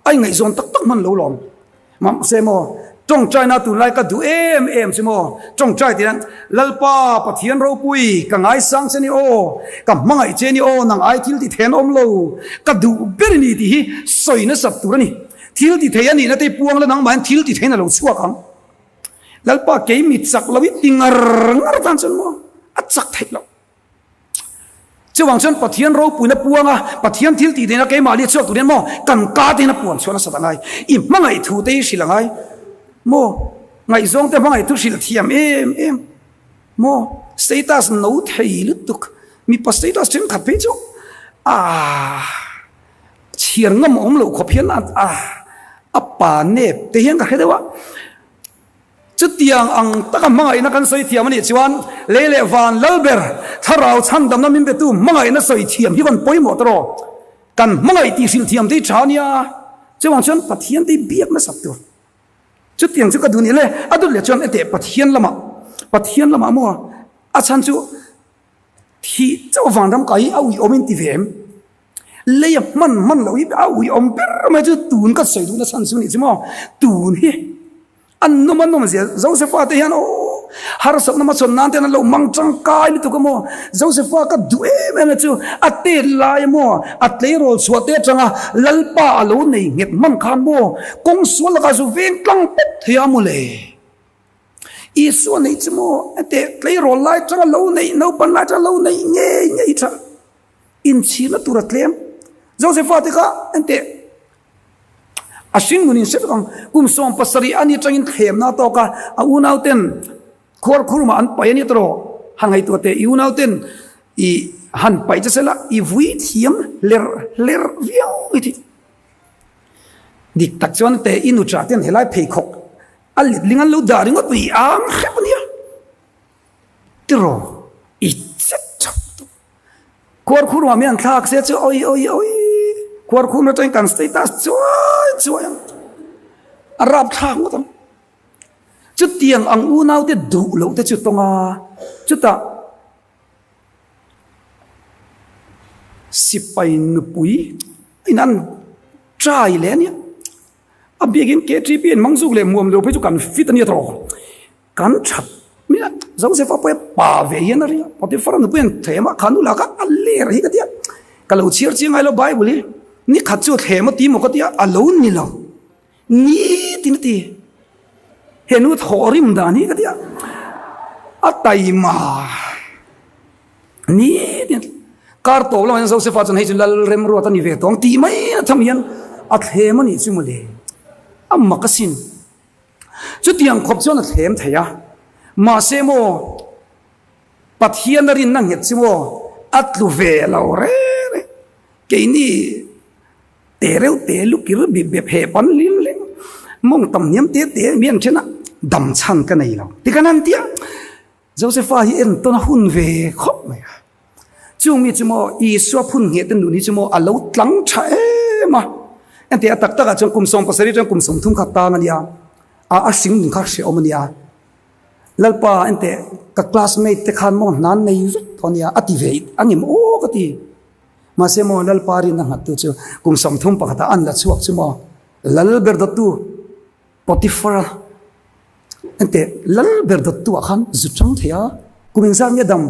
a ingaihzawn tak tak hman lo lawm. Mahse maw, tawngtaina tunlai ka duh em em chu maw, tawngtai tih hian Lalpa Pathian ropui ka ngaisang che ni aw, ka hmangaih che ni aw, nang ai thil ti thei an awm lo, ka duh ber i ni tih hi sawi nasat tur a ni. Thil ti thei a nihna te puang la nangmah hian thil ti theiin a lo chhuak ang. Lalpa kei mi chak lo i ti ngar ngar tan chuan maw a chak theih loh. Chuvang chuan Pathian ropuina puanga Pathian thil tih theihna keimah lia chhuak tur hian maw kan ka te hian a puan chhuah nasat a ngai. I hmangaih thu te hi hrilh a ngai maw? Ngaihzawng te hmangaih thu hrilh thiam em em maw? Status no thei lutuk mipa status thenkhat phei chu aah chhiar ngam awm loh khawp hian a a pa nep te hian ka hre deuh a. Chutiang ang taka hmangaihna kan sawi thiam a nih chuan lei leh van lal ber thlarau chhandamna min betu hmangaihna sawi thiam hi van pawimawh ta rawh. Kan hmangaih tih hrilh thiam te hi tha a nia. Chuvang chuan Pathian te hi biak nasat tur. Chutiang chu ka duh nih le, a dut leh chuan heteh Pathian lamah, Pathian lamah maw a chhan chu thih chauh vanram kai hi a uiawm in ti ve em? Lei a hman hman loh hi a uiawm ber mai chu tun ka sawi duhna chhan chu nih chu maw tun hi. An nawm a nawm zia Josefa te hian aw harsatna hmachhawn nan te hian an lo mang tangkai lutuk a maw Josefa ka duh em em na chu a tet lai a maw a tleirawl chhuah te atanga Lalpa a lo nei nghet hman khan maw kawng sual lakah zu veng tlang pawp thei a maw le Isua neih chu maw heti tleirawl lai atanga lo neih naupan lai atanga lo neih ngei ngei tha inchhirna tur a tlem Josefa te kha heti A hringnun in hre vek ang. Kum 70 a ni atangin thlemna a tawk a, a unauten khuarkhurumah an paih a nia tawh. Han ngaihtuah teh, i unauten i han paih che sela, i vui thiam hlerh hlerh viau i ti. Dik tak chuan teh i nuṭah ten helai pheikhawk a letling an lo dah ringawt pawh i ang hrep a nia. Tiraw i chet chauh tawh. Khuarkhur huam hi an thlak se chu oi oi oi khuarkhur atangin kan status chuai chuai ang a rap thlak ngawt ang. Chutiang ang unau te duh loh te chu tawng a chutah sipai nupui in an try leh a nia a biakin KTP an hmang zuk leh muam lo phei chu kan fit a nia tawh. Kan that miah Josefa pawh hi pa ve hian a ring a, Potiphar nupui an thlem a, kha nu lah kha a ler hi ka tia, ka lo chhiar chiang ngai lo Bible hi, ni khat chu a thlem a ti maw ka tia, a lo ni lo, nitin a ti, he nu thawh rim dan hi ka tia, a taima nitin kar tawp lamah hian Josefa chuan hei chu lal remruat a ni ve tawng tih mai na tham hian a thlem a nih chu mawle, a mak asin. Chutiang khawp chuan a thlem thei a, mahse maw Pathian a rinna nghet chu maw a tlu ve lo reng reng. Keini te reuh te lukir bip bep he pan lim lem mawng tam hniam te te mi an then a, dam chhan ka nei lo ti kan han ti a. Josefa hi entawn a hun ve khawp mai a. Chung mi chu maw Isua phun ngheh te nun hi chu maw a lo tlang tha em a. Engti a tak takah chuan kum 70 chuan kum 30 kha tang a nia. A a hring nun kha hrehawm a nia. Lalpa enteh ka classmate te khan maw hnan nei vek tawh a nia a ti ve a ngem aw ka ti. Mahse maw Lalpa rinna nghat tu chu kum 31 ah an la chhuak chu maw Lal ber dawttu Potiphar-a. Enteh, lal ber dawttu ah khan zu chang thei a, kum engzat nge dam?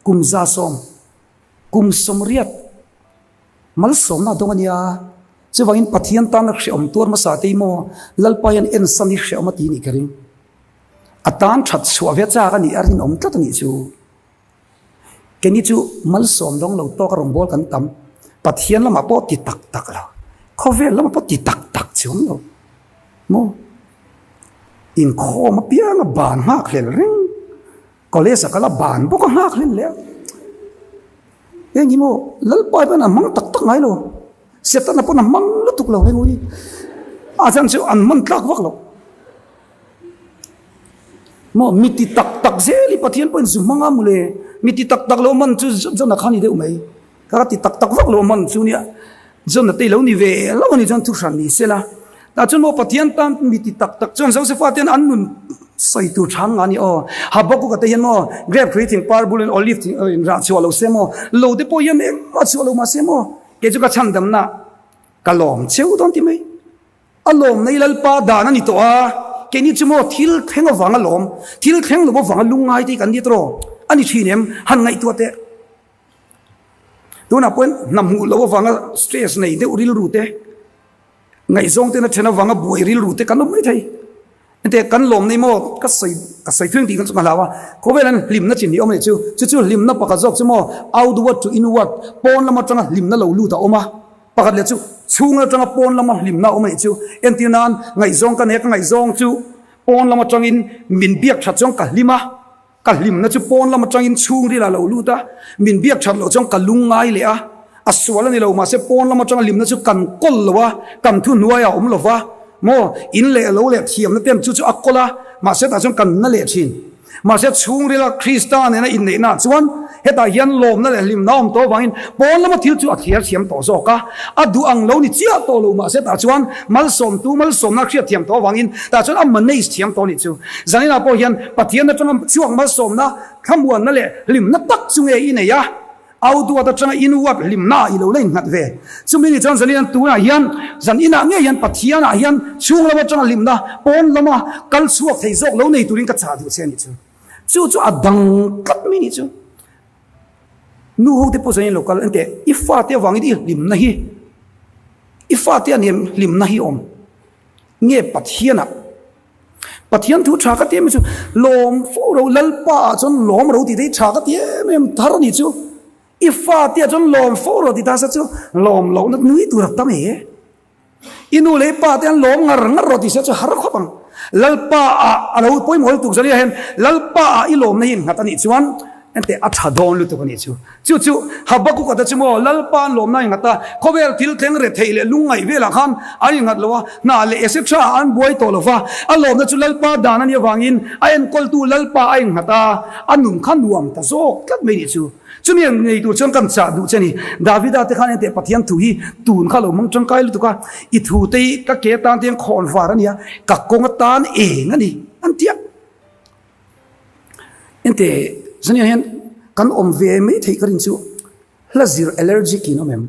Kum 110, kum 80 malsawmna a dawng a nia. Chuvangin Pathian tana hrehawm tuar hmasa te hi maw Lalpa hian ensan hi hrehawm a ti nih ka ring. A tan that chhuah ve chak a nih a rinawm tlat a nih chu. Keini chu malsawm dawng lo tawk a rawngbâwl kan tam. Pathian lamah pawh ti tak tak lo, khawvel lamah pawh ti tak tak chuang lo maw? Inkhawm apianga ban nghak hlel reng, college a kal a ban bawk a nghak hlel leh a. Eng hi maw Lalpa hian a hmang tak tak ngai lo, Setana pawn a hmang lutuk lo hei ui. A chhan chu an hman tlak vak lo. Maw mi ti tak tak zel i Pathian pawhin zu hmang a mawle, mi ti tak tak lo man chu John-a kha a ni deuh mai. Ka ti tak tak vak lo man chu nia, John-a te i lo ni ve lo a ni chuan thu hran ni sela. Tah chuan maw Pathian tan mi ti tak tak chuan Josefa te hian an nun sawi tur tha nga ni aw. Habakkuk-a te hian maw grape hrui thing par bulin olive thing rah chhuah lo se maw, lo te pawh hian engmah chhuah lo mahse maw kei chu ka chhandamna ka lawm cheu dawn ti mai. A lawm nei Lalpa dan a ni tawh a, keini chu maw thil thleng avang a lawm, thil thleng lo avang a lungngai te hi kan ni tawh a ni thin em? Han ngaihtuah teh. Tunah pawhin hna hmuh loh avanga stress nei deuh rilru te, ngaihzawng tena then avanga buai rilru te kan awm mai thei. Enteh kan lawm nei maw ka sawi ka sawi thung tih khan chu ka hlau a, khawvel an hlimna chin hi awm a nih chu, chu chu hlimna pakhat zawk chu maw outward to inward pawn lam atanga hlimna lo lut a awm a. Pakhat leh chu chhung atanga pawn lama hlimna a awm a nih chu. Entir nan ngaihzawng ka nei a, ka ngaihzawng chu pawn lam atangin min biak that chuan ka hlim a, ka hlimna chu pawn lam atangin chhungril a lo lut a, min biak that loh chuan ka lungngai leh a, a sual a ni lo mahse pawn lam atanga hlimna chu kan kawl lo a, kan thuhnuai a awm lo va, maw in leh lo leh thiamna ten chu chu a kawl a, mahse tah chuan kan na leh thin. Mahse, chhungrila Krista nena inneihnaah chuan hetah hian lawmna leh hlimna a awm tawh avangin pawn lama thil chu a thliar thiam tawh zawk a, a duh ang lo ni chiah tawh lo mahse tah chuan malsawmtu malsawmna a hriat thiam tawh avangin tah chuan a manage thiam tawh a nih chu. Zaninah pawh hian Pathian atanga chhuak malsawmna, thlamuanna leh hlimna tak chu nge i nei a? Outward atanga inward hlimna ah i lo la innghat ve. Chumi ni chuan zanin tunah hian zan inah ngei hian Pathian ah hian chhung lam atanga hlimna pawn lama kal chhuak thei zawk lo nei turin ka chah duh che a nih chu. Chu chu a dang tlat mai nih chu. Nu ho te pawh zanin lo kal enteh i fate avangin i hlimna hi i fate ah nen hlimna hi awm nge Pathian ah Pathian thu tha ka ti em chu lawm fo ro Lalpa ah chuan lawm ro tih te hi tha ka ti em em thar a nih chu i fate ah chuan lawm fo ro tih ta se chu lawm lohna nui tur a tam e i nu leh i pa te an lawm ngar ngar ro tih se chu har khawp ang Lalpa ah a lo pawimawh lutuk zan hian Lalpa ah i lawmna hi innghat a nih chuan Enteh a tha dawn lutuk a nih chu. Chu chu Habakkuk-a te chu maw Lalpa an lawmna a innghat a, khawvel thil thleng retheih leh lungngaih velah khan an innghat lo a, hna leh etc ah an buai tawh lo va, a lawmna chu Lalpa dan a nih avangin a enkawltu Lalpa a innghat a, a nun kha nuam ta zawk tlat mai nih chu. Chumi ang ngei tur chuan kan chah duh che a ni. Davida te khan enteh Pathian thu hi tun kha lo hmang tangkai lutuk a, i thu te hi ka ke atan te hian khawn var a nia, ka kawng atan eng a ni an ti a. Ente zaniah hian kan awm ve mai theih ka rin chu hla zir allergic in awm em?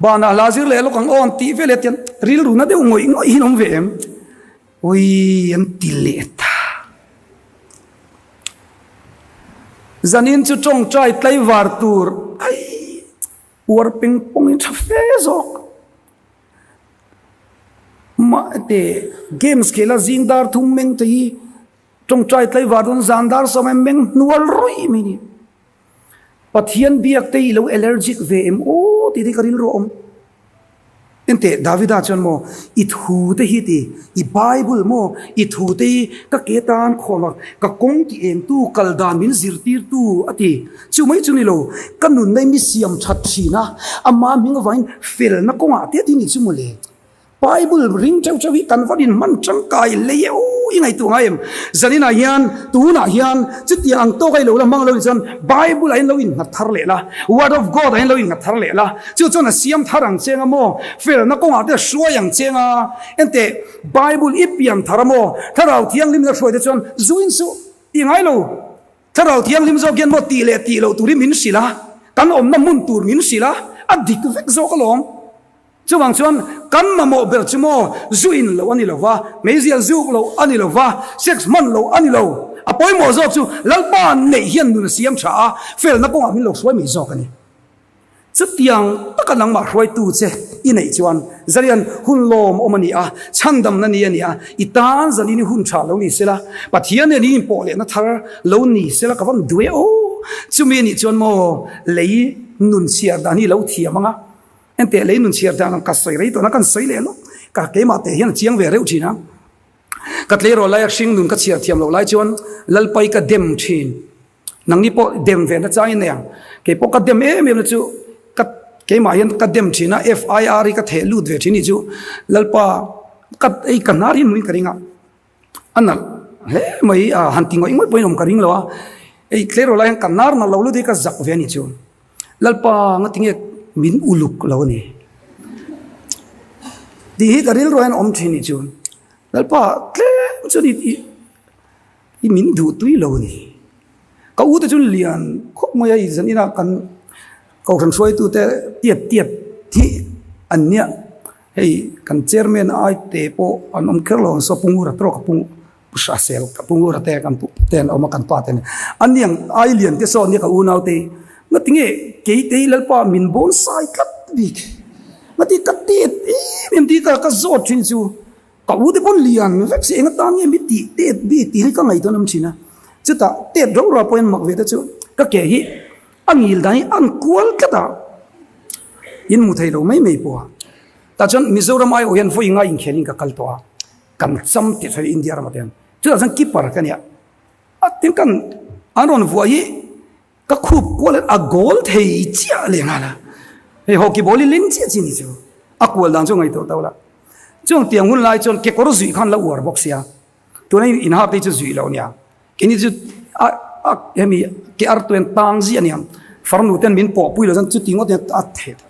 Banah hla zir leh lawk ang aw an tih vel eh tian rilru na deuh ngawih ngawih hin awm ve em? Ui an ti leh ta. Zanin chu tawngtai tlaivar tur ai uar peng pawng in tha fe zawk. Mahte games khela zing dar thum meng te hi tawngtai tlaivar dawn zan dar sawm em meng hnual ruih mai ni. Pathian biak te hi lo allergic ve em aw tih te hi ka rilru a awm. Enteh Davida chuan maw i thu te hi ti i Bible maw i thu te hi ka ke tan khawm a ka kawng ti eng tu kal dan min zirtir tu a ti. Chu mai chu ni lo, ka nunna i mi siam that thin a, ama hming avangin felna kawngah te tin i chu mawle. Bible ring teuh teuh hi kan va inhman tangkai lei e aw i ngaihtuah ngai em? Zaninah hian, tunah hian chutiang ang tawk a i lo la hmang lo ni chuan Bible ah hian lo innghat thar leh la, Word of God ah hian lo innghat thar leh la, chu chuan a siam thar ang cheng a maw, felna kawngah te a hruai ang cheng a, enteh Bible i pian thar a maw, Thlarau Thianghlim in a hruai te chuan zu in suh ti ngai lo. Thlarau Thianghlim zawk hian maw tih leh tih loh turin min hrilh a, kan awmna hmun tur min hrilh a, a dik vek zawk alawm. Chuvang chuan kan mamawh ber chu maw zu in loh a ni lo va, meizial zuk loh a ni lo va, sex hman loh a ni lo. A pawimawh zawk chu Lalpa neih hian nun a siam tha a, felna kawngah min lo hruai mai zawk a ni. Chutiang taka nangmah hruaitu che i neih chuan Zalian hun lawmawm a ni a, chhandamna ni a ni a, i tan zanin i hun tha lo ni sela, Pathian nen i inpawh lehna thar lo ni sela ka van duh e aw. Chumi a nih chuan maw lei nun chhiar dan hi i lo thiam ang a, Enteh lei nun chhiar dan ka sawi rei tawh na kan sawi leh lawk ka keimah teh hian a chiang ve reuh thin a. Ka tleirawl laia hring nun ka chhiar thiam loh lai chuan Lalpai ka dem thin. Nangni pawh dem ve na changin nei ang. Kei pawh ka dem em em na chu ka keimah hian ka dem thin a FIR hi ka theh lut ve thin ni chu Lalpa ka ei ka hnar hi hmuin ka ring a. A nalh hle mai a han ti ngawih ngawih pawhin awm ka ring lo a. Ei tleirawl lai hian ka hnar nalh lo lut hi ka zak ve a ni chu. Lalpa nga tinge min uluk lo a ni tih hi ka rilru hian awm thin nih chu. Lalpa tlem chuan i i min duh tui lo a ni. Ka u te chu lian khawp mai a i zan inah kan kohhran hruaitu te tiat tiat hi an nia. Hei kan chairman ai te pawh an awm kher lo ang saw Pu Ngura tawk a Pu Pu Hrahsel ka Pu Ngura te kan pu te an awm a kan pa te nen an ni ang ai lian te saw nia ka unau te ngati nge kei te hi Lalpa min bawn sai tlat bik ngati ka tet em em tih ka ka zawt thin chu ka u te pawn lian vek si eng atan nge mi tih tet bik tih hi ka ngaihtuah an awm thin a chutah tet rau rau pawhin mak ve te chu ka ke hi a ngil dan hi a an kual tlat a in hmu thei lo mai mai pawh a tah chuan Mizoram aiawh hian vawi ngai inkhelhin ka kal tawh a. Kan cham tih hre India ramah te hian chutah chuan keeper ka nia a tin kan an rawn vuah hi ka khup kual a goal thei chiah leh nghal a hei hockey ball hi ling chiah chi ni chu a kual dan chu ngaihtuah tawh la chung tiang hun lai chuan kekawr zuih khan la uar bawk sia tuna inhak te hi chu zuih loh nia Keini chu a a hemi ke ar tuen tang ziah aniang farnu ten min pawh pui lo chuan chuti ngawt hian a theh ta.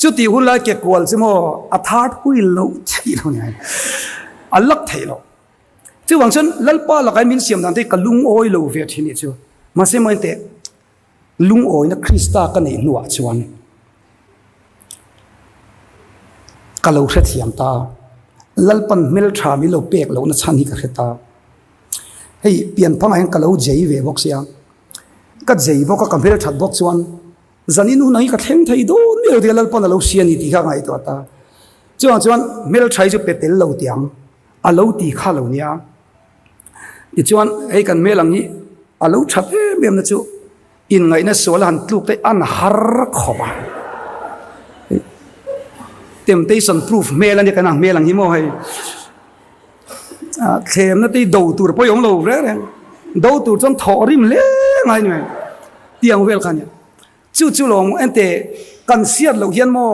Chuti hun lai ke kual chu maw a thar pui loh theih lo nia a lak theih loh. Chuvang chuan Lalpa lakah min siam dan te hi ka lungawi lo ve thin nih chu. Mahse maw enteh Lungawina Krista ka neih hnuah chuan ka lo hrethiam ta. Lalpan hmeltha min lo pek lohna chhan hi ka hre ta. Hei pianphangah hian ka lo jei ve bawk sia. Ka jei bawk a, ka hmelthat bawk chuan zanin hun ang hi ka thleng thei dawn miah lo tia Lalpan a lo hria a ni tih kha ka ngaihtuah ta. Chuvang chuan hmeltha hi chu pe tel lo tiang a lo ti kha lo nia. Tichuan hei kan hmel ang hi a lo that em em na chu inngaihna sual a han tluk te an har khawp a. Temptation proof hmel a nia kan ang hmel ang hi maw hei. Thlemna te hi do tur pawh i awm lo reng reng. Do tur chuan thawh rim hle ngai a ni mai. Tiang vel kha a nia. Chu chu lawm ente kan hriat loh hian maw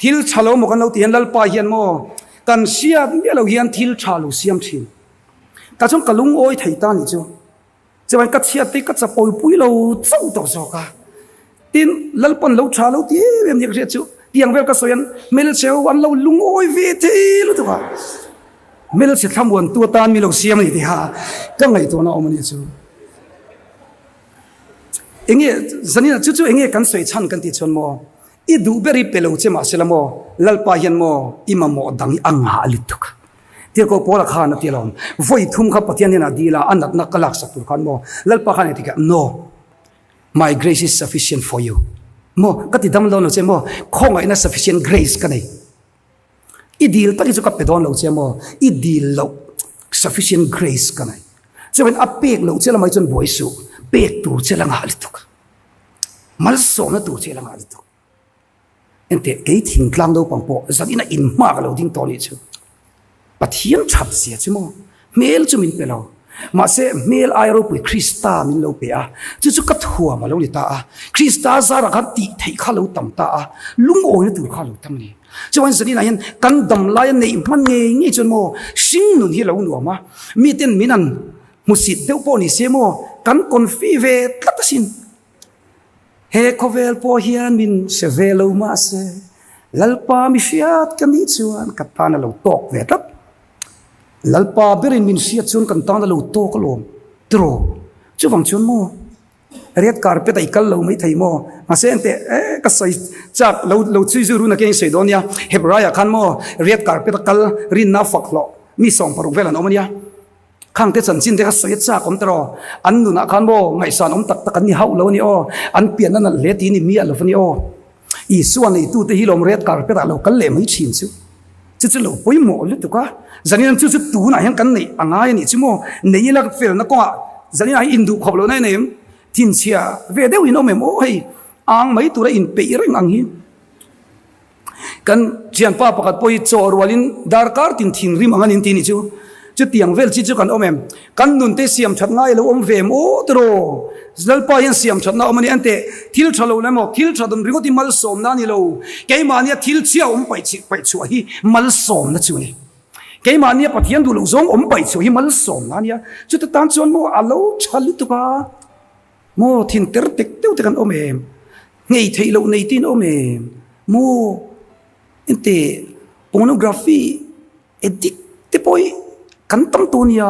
thil tha lo maw kan lo ti hian Lalpa hian maw kan hriat miah loh hian thil tha lo siam thin. Tah chuan ka lungawi thei ta nih chu. Chuan ka chhiat te ka chapawi pui lo chauh tawh zawk a. Tin Lalpan lo tha lo ti em em nia ka hriat chu tiang vel ka sawi an hmelchhe ho an lo lungawi ve thei lutuk a. Hmelchhe thlamuan tu atan mi lo siam a ni tih a ka ngaihtuahna awm a nih chu. Enge zanina chu chu enge kan sawi chhan kan tih chuan maw i duh ber i pe lo che mahsela maw Lalpa hian maw i mamawh dang hi a ngah lutuk Tirhkoh Paula khan a ti alawm vawi thum kha Pathian hian a dil a a natna ka laksak tur khan maw Lalpa khan engtik ah no my grace is sufficient for you maw ka ti dam dawn lo che maw khawngaihna sufficient grace ka nei I dil tak hi chu ka pe dawn lo che maw? I dil loh sufficient grace ka nei. Chuan a pek loh che lamah hi chuan buai suh, pek tur che la ngah lutuk. Malsawmna tur che la ngah lutuk. Enteh, kei thingtlang naupang pawh zanin a inhma ka lo ding tawh nih chu. Pathian that zia chu maw? Hmel chu min pe lo. Mahse, hmel ai ropui Krista min lo pe a, chu chu ka thuam a lo ni ta a. Krista zarah khan tih theih kha lo tam ta a, lungawina tur kha lo tam a ni. Chuan zaninah hian kan dam laia neih hman ngei ngei chuan maw hring nun hi a lo nuam a, miten min an hmusit deuh pawh ni se maw kan confi ve tlat asin. He khawvel pawh hian min hre ve lo mahse Lalpa mi hriat ka nih chuan ka tan a lo tawk ve tlat. Lalpa berin min hriat chuan kan tan a lo tawk alawm tiraw? Chuvang chuan maw? Red carpet a i kal lo mai thei maw? Mahse enteh eh ka sawi chak lo lo chhui zui run a keng sawi dawn nia. Hebraiah khan maw red carpet a kal rinna fak hlawh mi 60 vel an awm a nia. Khang te chanchin te kha sawi a chak awm tawh an nunah khan maw ngaihsan awm tak tak an ni hauh lo a ni aw. An pianna nalh hle tih ni miah lo a ni aw. Isua neitute hi lawm red carpet ah lo kal leh mai thin chu. Chu chu lo pawimawh lutuk a, zanin chu chu tunah hian kan neih a ngai a nih chu maw? Nei ila felna kawngah zaninah hian induh khawp lohna i nei em? Thinchhia ve deuhin awm em? Aw hei ang mai tura inpeih reng ang hi. Kan thianpa pakhat pawh hi chaw rualin darkar tin thinrim ang a nin ti nih chu. Chutiang vel chi chu kan awm em? Kan nunte siam that ngai lo awm ve em aw tiraw? Lalpa hian siam thatna awm a ni. Ante thil tha lo emaw thil tha dawn ringawt hi malsawmna a ni lo. Keimahnia thil chhia awm paih chih paih chhuah hi malsawmna chu a ni. Keimahnia Pathian duh loh zawng awm paih chhuah hi malsawmna a nia. Chuta tan chuan maw a lo tha lutuk a, maw thin ter tek deuh te kan awm em? Nghei theih loh nei te in awm em? Maw ente pornography Edit te pawh hi kan tam tawh nia,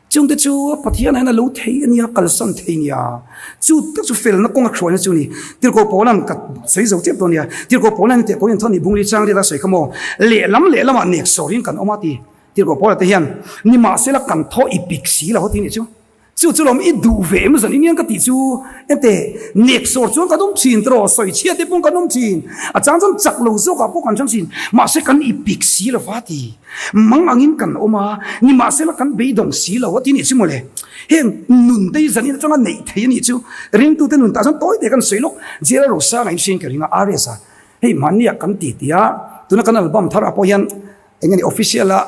chungte chu Pathian ah hian a lo thei a nia, kalsan thei nia, chu tak chu felna kawng a hruaina chu a ni. Tirhkoh Paula'n ka sawi zo tep tawh nia, Tirhkoh Paula'n teh pawhin thawn i bungli chang riat a sawi kha maw, lehlam lehlamah nek sawrin kan awm a ti. Tirhkoh Paula te hian, Nimahsela kan thaw i pik si lo ti nih chu. Chu chu lawm i duh ve em zan iniang ka tih chu ente nek sawr chuan kan awm thin tiraw sawi chhiat te pawh kan awm thin a chang chuan chak lo zawk ah pawh kan chang thin mahse kan i pik si lo va ti mang angin kan awm a nimahsela kan beidawng si lo a ti nih chu mawle heng nun te hi zan in atanga neih theih a nih chu ringtute nun tah chuan tawi te kan sawi lawk Jera Rosanga in hriain ka ring a RS a hei mahni ah kan ti tia tuna kan album thar ah pawh hian Eng nge ni official a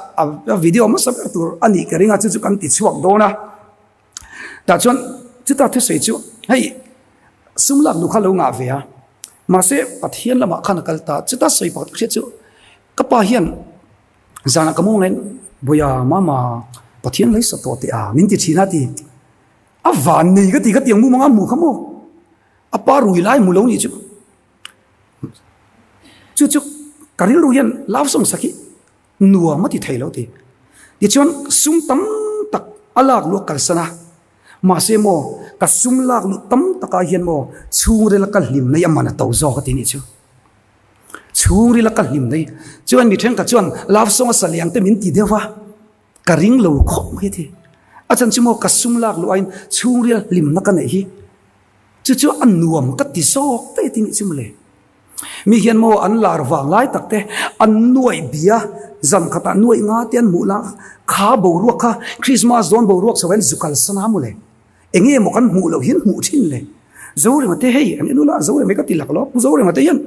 a video hmasa ber tur a nih ka ring a chu chu kan ti chhuak dawn a tah chuan chuta thusawi chu hei sum lak duh kha lo ngah ve a mahse Pathian lamah khan a kal ta chuta sawi pakhat ka hriat chu ka pa hian zanah ka mawng in Bawia mama Pathian lei sa tawh teh a min ti thin a ti a van nei ka ti ka tiang mumanga hmuh kha maw a pa rui lai hmu lo nih chu. Chu chu ka rilru hian love song sak hi nuam a ti thei lo ti. Tichuan sum tam tak a lak luh a kalsan a, mahse maw ka sum lak luh tam takah hian maw chhungril a ka hlim na hi a man a to zawk a ti nih chu. Chhungril a ka hlim na hi chuan mi thenkhat chuan love song a sa leh ang te min ti deuh a, ka ring lo khawp mai a ti. A chhan chu maw ka sum lak luh aiin chhungril hlimna ka neih hi. Chu chu a nuam ka ti zawk daih a ti nih chu mawle. Mi hian maw an lar vang lai tak te an nuaih bia zan khatah nuaih nga te an hmuh la kha boruak kha Christmas dawn boruak chho hian zu kalsan a mawle. Enge maw kan hmuh loh hian hmuh thin le. Zorema te hei an en ula Zorema hi ka ti lak lo Pu Zorema te hian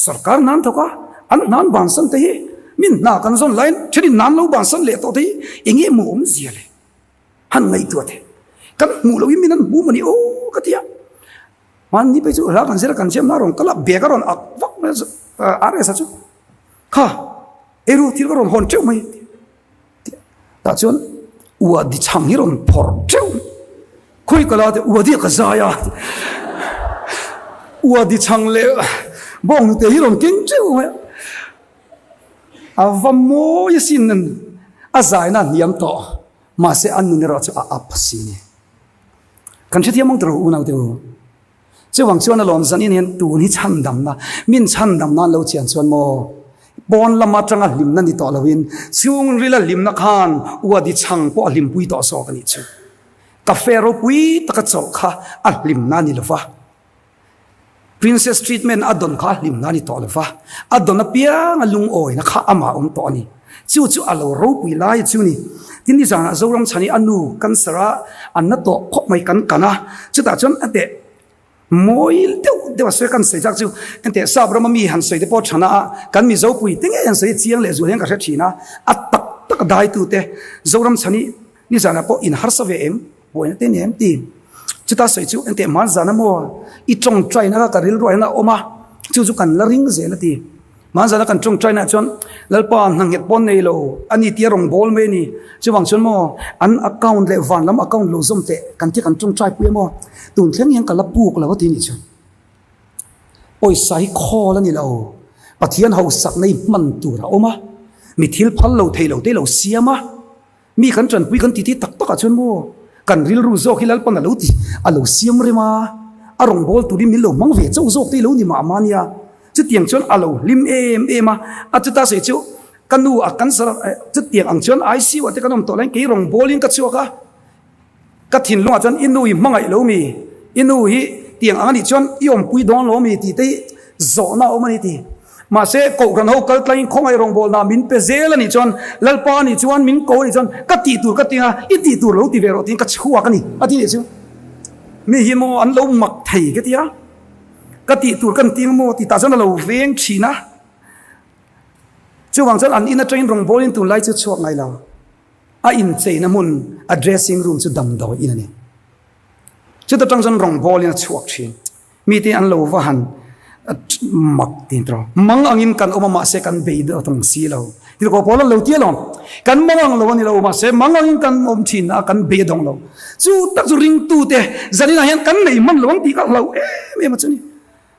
sarkar hna an thawk a an hna an bansan te hi min hna kan zawn laiin thenin hna an lo bansan leh tawh te hi enge maw awmzia le. Han ngaihtuah teh. Kan hmuh loh in min an hmu maw ni aw ka ti a. Hmanni phei chu hla kan zir a kan siam na rawn kal a, bag a rawn ak vak mai a RS a chu. Kha eiru thil ka rawn hawn teuh mai ti a. Tah chuan ua di chhang hi rawn phawrh teuh. Khawi ka la te ua di a ka zai a. Ua di chhang leh bawnghnute hi rawn keng teuh mai a. A va mawi asin a zaina a hniam tawh mahse a nun erawh chu a up si ni. Kan hrethiam ang tawh unau te u. Chuvang chuan alawm zanin hian tun hi chhandamna min chhandam nan lo chian chuan maw pawn lam atanga hlimna ni tawh loin chhungrila hlimna khan uadi chhang pawh a hlimpui tawh zawk a nih chu. Cafe ropui taka chawlh kha a hlimna a ni lova. Princess treatment a dawn kha a hlimna a ni tawh lo va, a dawn apiang a lungawina kha amah awm tawh a ni. Chu chu a lo ropui lai chu ni. Tin nizanah Zoram chhan hi a nu cancer a an na tawh khawp mai kan kan a, chutah chuan a teh mawi deuh deuh a sawi kan sawi chak chu enteh sap rama mi han sawi te pawh thana a kan Mizo pui te ngei han sawi chiang leh zual hian ka hre thin a, a tak tak a daitu te Zoram chhan hi nizanah pawh in harsa ve em? Buaina te ni em ti. Chuta sawi chu engteh hman zan a maw i tawngtaina kha ka rilruah hian a awm a, chu chu kan la ring zel a ti. Hman zana kan tawngtaina ah chuan Lalpa hna nghet pawn nei lo a ni tia rawn bawl mai a ni. Chuvang chuan maw an account leh van lam account lo zawm teh kan tia kan tawngtai pui a maw tun thleng hian ka la puk lo a ti nih chu. Pawisa hi khawl a ni lo, Pathian hausakna hi hman tur a awm a, mi thil phal lo thei lo te lo siam a. Mi kan tanpui kan titi tak takah chuan maw? Kan rilru zawk hi Lalpan a lo ti, a lo siam rem a, a rawngbâwl turin min lo hmang ve chauh zawk te hi lo ni mah mah nia. Chutiang chuan a lo hlim em em a, a chuta sawi chu ka nu a cancer a, chutiang ang chuan ICU ah te kan awm tawh laiin kei rawngbâwlin ka chhuak a. Ka thinlungah chuan i nu i hmangaih lo mi? I nu hi tiang ang a nih chuan i awmpui dawn lo mi? tih te hi zawhna a awm a ni ti. Mahse, Kohhran ho kal tlangin khawngaih rawngbawlna min pe zel a nih chuan, Lalpa a nih chuan min ko a nih chuan ka tih tur ka ti a, i tih tur lo ti ve rawh tiin ka chhuak a ni a ti nih chu. Mi hi maw an lo mak thei ka ti a, ka tih tur kan ti ang maw tih tah chuan a lo veng thin a. Chuvang chuan an in atangin rawngbawlin tunlai chu chhuak ngai lo. A incheina hmun, a dressing room chu damdawi in a ni. Chuta tang chuan rawngbawlin a chhuak thin. Mite an lo va han mak tin tawh. Mang angin kan awm a mahse kan bei deuh tawng si lo. Thil kaw pawl an lo ti alawm. Kan mang ang lo a ni lo mahse mang angin kan awm thin a kan bei dawng lo. Chu tak chu ringtute zaninah hian kan nei hman lo ang tih ka hlauh em em a chu ni.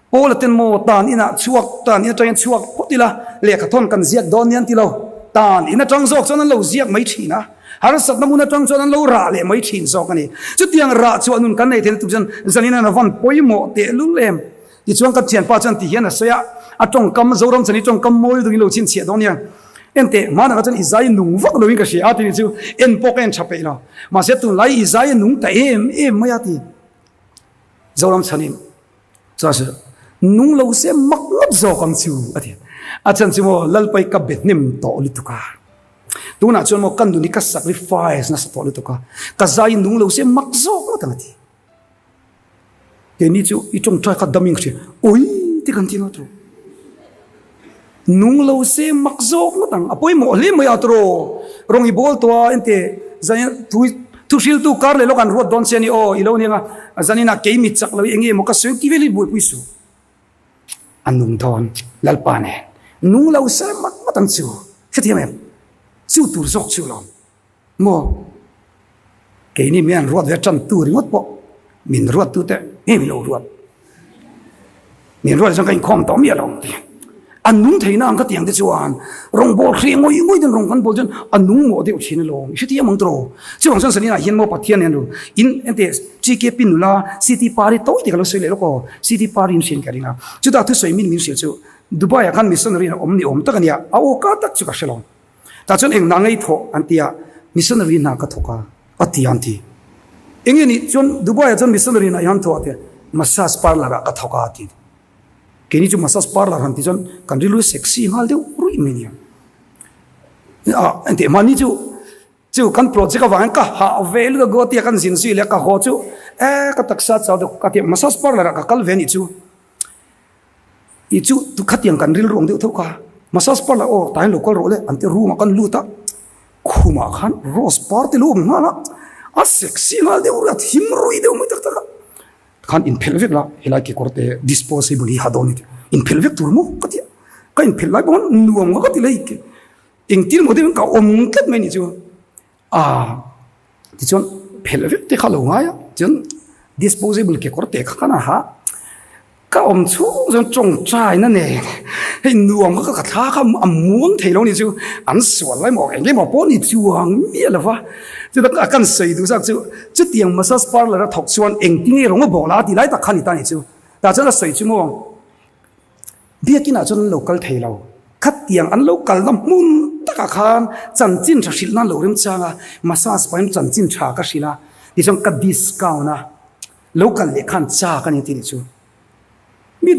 Paula ten maw tan inah chhuak tan in atangin chhuak phawt ila lehkha thawn kan ziak dawn nia an ti lo. Tan in atang zawk chuan an lo ziak mai thin a, harsatna hmun atang chuan an lo rah leh mai thin zawk a ni. Chutiang rah chhuah nun kan nei theihna tur chuan zanin an van pawimawh tehlul em. Tichuan ka thianpa chuan ti hian a sawi a, a tawngkam Zoram chani tawngkam mawi dungin lo chhinchhiah dawn nia. Enteh, hmanah chuan i zai nung vak loin ka hria a ti nih chu en pawh ka en tha peih lo. Mahse tunlai i zai a nung ta em em mai a ti. Zoram chhanin chuan hrilh, Nung lo se mak ngawt zawk ang chu, a ti. A chhan chu maw, Lalpai ka be hnem tawh lutuk a. Tunah chuan maw ka nun hi ka sacrifice nasa tawh lutuk a, ka zai nung lo se mak zawk ngawt ang a ti. Keini chu i tawngtai kha dam in ka hria, Ui ti kan ti ngawt rawh. Nung lo se mak zawk ngawt ang, a pawimawh hle mai a tawraw. Rawng i bawl tawh a, ente zanin thu thu hriltu kar leh lawk an ruat dawn che a ni aw, i lo nia nga, zanin ah kei mi chak lo hi enge maw ka sawi ti vel hi buaipui suh. A nung dawn Lalpa nen, nung lo se mak ngawt ang chu, hrethiam em? Chu tur zawk chu lawm. Maw? Keini mi an ruat ve tan tu ringawt pawh min ruat tu te nge min lo ruat? Min ruat chuan ka inkhawm tawh miah lo ang ti. A nung theihna ang ka ti ang te chuan rawngbâwl hreh ngawih ngawih ten rawng kan bawl chuan a nung mawh deuh thin alawm. I hrethiam ang tawh. Chuvang chuan Sanina hian maw Pathian nen ru in ente GKP nula City Pari tawi te ka lo sawi leh lawk aw. City Pari in hriat ka ring a. Chutah thusawi min min hrilh chu Dubai ah khan missionary in a awm ni awm tak a nia. A aw ka tak chu ka hre lo. Tah chuan eng hna ngei thawh an ti a, missionary hna ka thawk a, a ti a an ti. Eng nge nih chuan Dubai ah chuan missionary hna i han thawh a ti a, massage parlour ah ka thawk a a ti. Keini chu massage parlour han ti chuan kan rilru sexy nghal deuh ruih mai nia. Ah engteh mahni chu chu kan project avangin ka hah ve lutuk a Guwahati ah kan zin zui leh a ka haw chu eh ka taksa chau deuh ka ti a, massage parlour ah ka kal ve anih chu. I chu khatiang kan rilru ang deuh tho kha massage parlour aw tah hian lo kal rawh le an ti room ah kan lut a khumah khan rose par te lo awm nghal a a sexy nghal deuh ruih a thim ruih deuh mai tak tak a khan inphelh vek la helai kekawr te disposable hi ha dawn a ni tih inphelh vek tur maw ka ti a ka inphelh lai pawh khan nuam ka ti lei engtin maw deuhin ka awm tlat mai a nih chu. A tichuan phelh vek te kha lo ngai a, chuan disposable kekawr te kha kan aha ka awm chhung chuan tawngtaina nen hei nuam kha ka thla kha a muang thei lo ni chu an sual lai maw eng emaw pawh ni chuang miah lo va chutah a kan sawi duh zak chu chutiang massage parlour a thawk chuan engtin nge rawng a bawk la a ti lai tak kha a ni ta ni chu tah chuan a sawi chu maw. Biakinah chuan an lo kal thei lo. Khatiang an lo kalna hmun takah khan chanchin tha hrilh nan lo remchang a, massage pahin chanchin tha ka hrilh a, tichuan ka discount a, lo kal leh khan chak a ni tih nih chu. Mi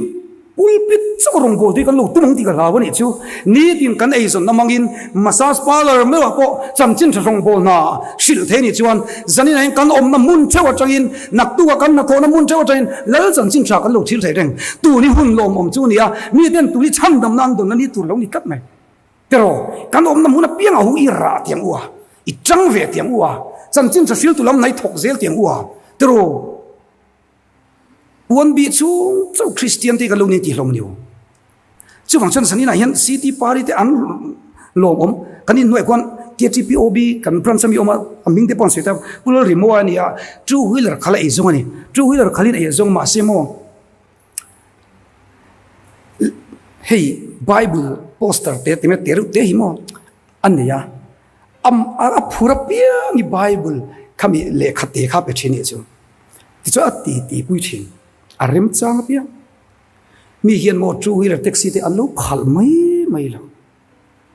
pulpit chauh rawngbâwl te hi kan lo tum ang tih ka hlau a nih chu. Nitin kan eizawnna hmangin massage parlour meuhah pawh chanchin tha rawngbâwl hna hrilh thei a nih chuan zaninah hian kan awmna hmun theuh atangin Naktuka kan hnathawhna hmun theuh atangin Lal chanchin tha kan lo thil thei reng. Tun hi hun lawmawm chu a ni a, miten tun hi chhandamna an dawnna ni tur lo ni tlat mai. Tiraw, kan awmna hmun apiangah hu i rah tiang u a, i tang ve tiang u a, chanchin tha hriltu lam hnaih thawk zel tiang u a, tiraw, puan bih chhung chauh Kristian te hi kan lo ni tih hlawm a ni u. Chuvang chuan zaninah hian City Party te an lawmawm. Kan inhnuai khuan KTPOB kan branch ami awm a, a hming te pawh an sawi ta. Pu Lalrimoa a ni a, two wheeler khal a ei zawng a ni. Two wheeler khalin ei zawng mahse maw hei Bible poster te te te reuh te hi maw a nei a. A phur apiang hi Bible. Khami lehkha te kha pe thin nih chu. Tichuan a ti ti pui thin. A remchang apiang. Mi hian maw two wheeler taxi te an lo khalh mai mai lo.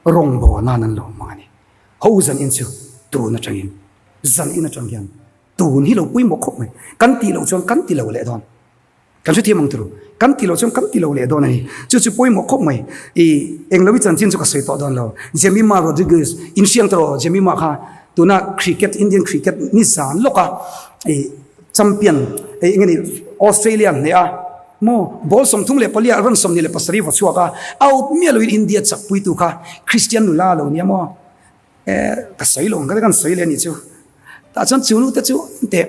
Rawngbâwl nan an lo hmang a ni. Ho zan in chu tun atangin zan in atang hian tun hi lo pawimawh khawp mai. Kan tih loh chuan kan ti lo leh dawn. Kan hrethiam ang turu. Kan ti loh chuan kan ti lo leh dawn a ni. Chu chu pawimawh khawp mai. I englo i chanchin chu ka sawi tawh dawn lo. Jemima Rodriguez, in hriang ta rawh Jemima kha tuna cricket, Indian cricket ni zan lawk a i champion ei eng nge ni Australia hneh a maw ball 34 ah run 27 vaw chhuak a out miah loin India chakpuitu kha Christian nula lo nia maw. Eh, ka sawi lo ang ka kan sawi leh a nih chu. Tah chuan chu nute chu teh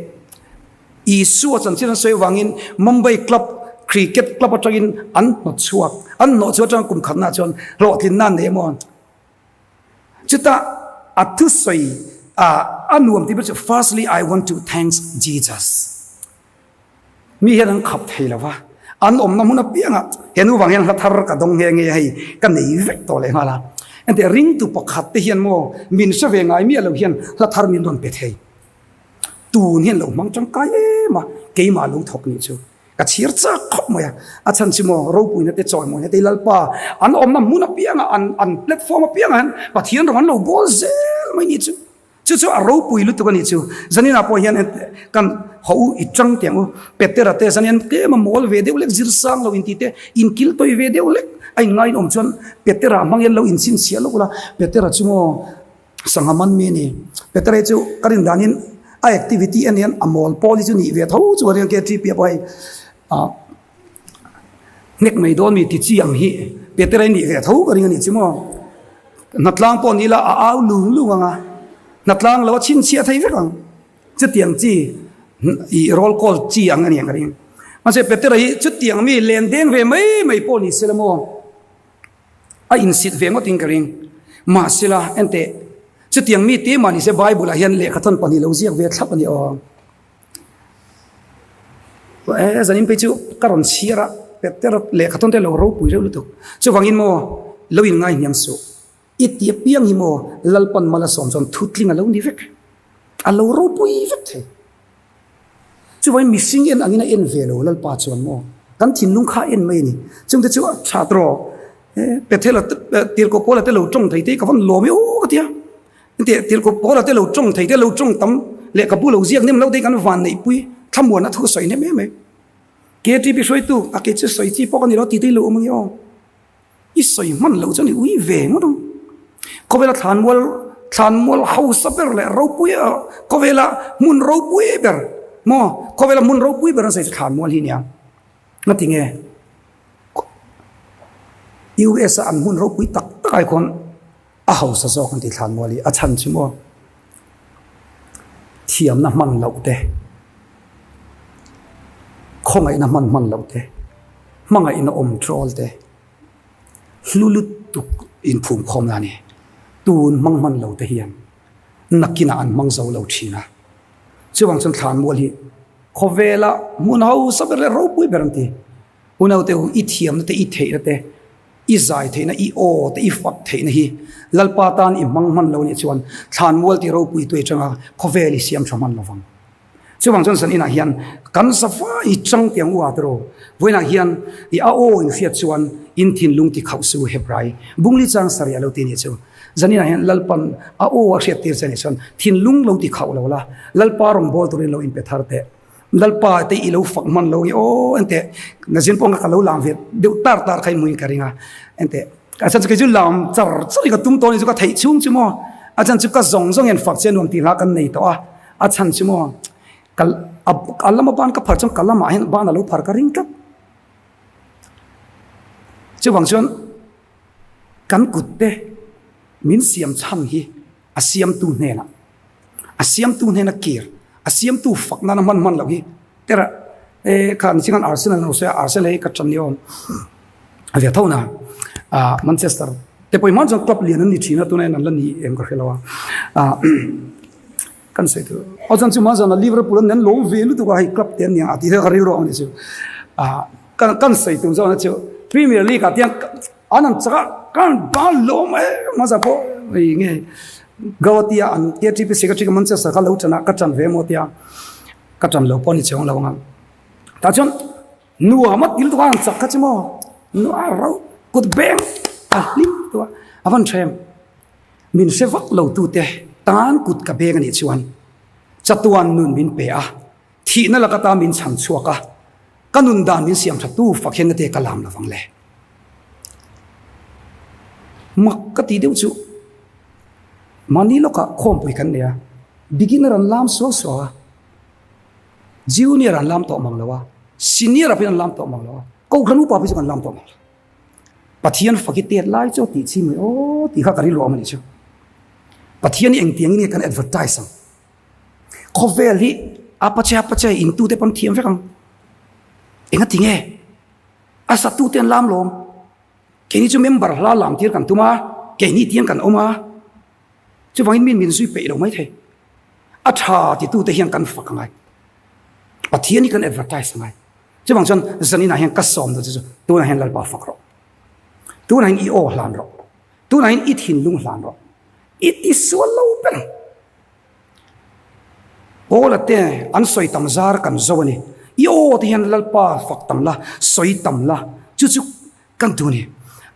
Isua chanchin an sawi avangin Mumbai club cricket club atangin an hnawt chhuak. An hnawh chhuak atanga kum khatnaah chuan hlawhtlinna an nei emaw. Chutah a thusawi a nuam tih ber chu firstly I want to thanks Jesus. Mi hian an khap thei lo va, an awmna hmun apiangah he nu vang hian hla thar ka dawng nghe nghe hei ka nei vek tawh leh nghal a. Engtiah ringtu pakhat te hian maw min hre ve ngai miah lo hian hla thar min rawn pe thei. Tun hian lo hmang tangkai em a, keimah lo thawk nih chu ka chhir chak khawp mai a. A chhan chu maw ropuina te chawimawina te Lalpa an awmna hmun apiangah an an platform apiangah hian Pathian rawng an lo bawl zel mai nih chu. Chu chu a ropui lutuk a nih chu. Zaninah pawh hian kan haw u i chang teh ang u. Petera te zan hian tlem a mawl ve deuh lek, zir sang lo intih te, inkil tawi ve deuh lek a inngai in awm chuan Petera hmang hian lo inchhinchhiah lawk ula. Petera chu maw sangha man mi a ni. Petera hi chu ka rin danin a activity en hian a mawl pawl hi chu nih ve tho chu a ring a, KTP ah pawh hei ah Hnek mai dawn mi ti chi ang hi Petera i nih ve tho ka ring a nih chu maw. Hnatlang pawh ni ila a au lung lung ang a, hnatlang lo a chhinchhiah thei vek ang. Chutiang chi i roll call chi ang a ni ang ka ring. Mahse Petera hi chutiang mi len deng ve mai mai pawh ni sela maw a insit ve ngawt in ka ring. Mahsela enteh chutiang mi te mah ni se Bible ah hian lehkhathawn pahnih lo ziak ve thlap a ni aw. Eh, zanin phei chu ka rawn chhiar a, Peter lehkha tawn te lo ropui reuh lutuk. Chuvangin maw, lo in ngai hniam suh. I ti apiang hi maw, Lalpan mal a sawm chuan thutling a lo ni vek. A lo ropui vek thei. Chuvangin mihring en angin a en ve lo Lalpa chuan maw, kan thinlung kha a en mai a ni. Chungte chu a tha tawh. Eh, Bethel-a Tirhkoh Paula te lo tawng thei te hi ka vawn lawm e aw ka ti a. Engtiah tirhkoh Paula te lo tawng thei te lo tawng tam lehkhabu lo ziak nem lo te kan van neihpui thlamuan a thu sawi hnem em em. KTP hruaitu a kei chu sawi chi pawh ka ni lo ti te lo awm ange aw. I sawi hman loh chuan i ui ve ngawt ang. Khawvela thlanmual thlanmual hausa ber leh ropui khawvela hmun ropui ber maw khawvela hmun ropui ber an sawi chu thlanmual hi nia. Ngatinge US a an hmun ropui tak tak ai khawn A hausa zawk an ti thlan mual i a chhan chu maw thiamna hman loh te, khawngaihna hman hman loh te, hmangaihna awm trawl te, hlu lutuk inphum khawm na a ni. Tun hmang hman lo te hian nakinah an hmang zo lo thin a. Chuvang chuan thlan mual hi khawvela hmun hausa ber leh ropui ber an ti. Unaute u, i thiamna te, i theihna te, i zai theihna, i aw te, i fak theihna hi Lalpa tan i hmang hman lo nih chuan thlanmual tih ropui tu i changa khawvel i siam tha hman lovang. Chuvang chuan zan inah hian kan zafa i chang tiang u a tiraw? Vawiinah hian i a aw in hriat chuan in thinlung ti khauh su Hebrai bungli chang sarih a lo ti nih chu. Zan inah hian Lalpan a aw a hriat tir che nih chuan thinlung lo ti khauh lo la, Lalpa rawngbâwl turin lo inpe thar teh. Lalpa te i lo fak hman lo nge aw enteh nazin pawh ka lo lam ve deuh tar tar kha i hmuin ka ring a enteh a chan chu kei chu lam char char in ka tum tawh ni chu ka theih chhung chu maw a chan chu ka zawng zawng hian fak che nuam tih hla kan nei tawh a a chhan chu maw ka a lama ban ka phar chuan ka lamah hian ban a lo phar ka ring tlat chuvang chuan kan kut te min siam chhan hi A siamtu hnenah, a siamtu hnena kir, a siamtu fak nana hman hman loh hi tera e kha ni chingan Arsenal an lo sawi a, Arsenal hi ka ṭan ni awm a ve tho na ah Manchester te pawh hi hman chuan club lian an ni ṭhin a, tunah hian an la ni em ka hre lo a ah kan sawi tur aw chuan chu hma zan a Liverpool an ni an lawm ve lutuk a hei club te an ni ang a tih te ka rilru ang a ni chu ah kan kan sawi tur zawk na chu Premier League ah te hian An an chak a, kan ban lawm em hmasa pawh hei nge. Guwahati a an KTP secretary ka Manchester kha lo ṭan a, ka ṭan ve maw tia ka ṭan lo pawh a ni cheng lo ang a. Tah chuan nuam a til tuk a an chak kha chu maw nua rauh kut beng a hlim tuk a, a van ṭha em. Min hre vak lo tute tan kut ka beng a nih chuan chatuan nun min pe a, thihna laka ta min chhan chhuak a, ka nun dan min siam tha tu fak hian nate ka lam lovang le. Mak ka ti deuh chu mahni lawkah khawmpui kan nei a, beginner an lam suau suau a, junior an lam tawh mang lo a, senior ah pawhin an lam tawh mang lo a, kohhran upa pawh chu kan lam tawh mang lo. Pathian fak i tet lai chu tih chi mai aw tih kha ka rilru awm a nih chu. Pathian hi engtiangin nge kan advertise ang? Khawvel hi a pache a pache in tute pawn thiam vek ang. Enga ti nge? A satu te an lam lawm. Keini chu member hla lam tir kan tum a, keini tiang kan awm a. Chuvangin min min zui peih lo mai thei. A tha titute hian kan fak angai. Pathian hi kan advertise angai. Chuvang chuan zaninah hian ka sawm duh che chu tunah hian Lalpa fak rawh. Tunah hian i aw hlan rawh. Tunah hian i thinlung hlan rawh. I tisual lo ber ang. Paula te an sawi tam zar kan zo a ni. I aw te hian Lalpa fak tam la, sawi tam la, chu chu kan duh a ni.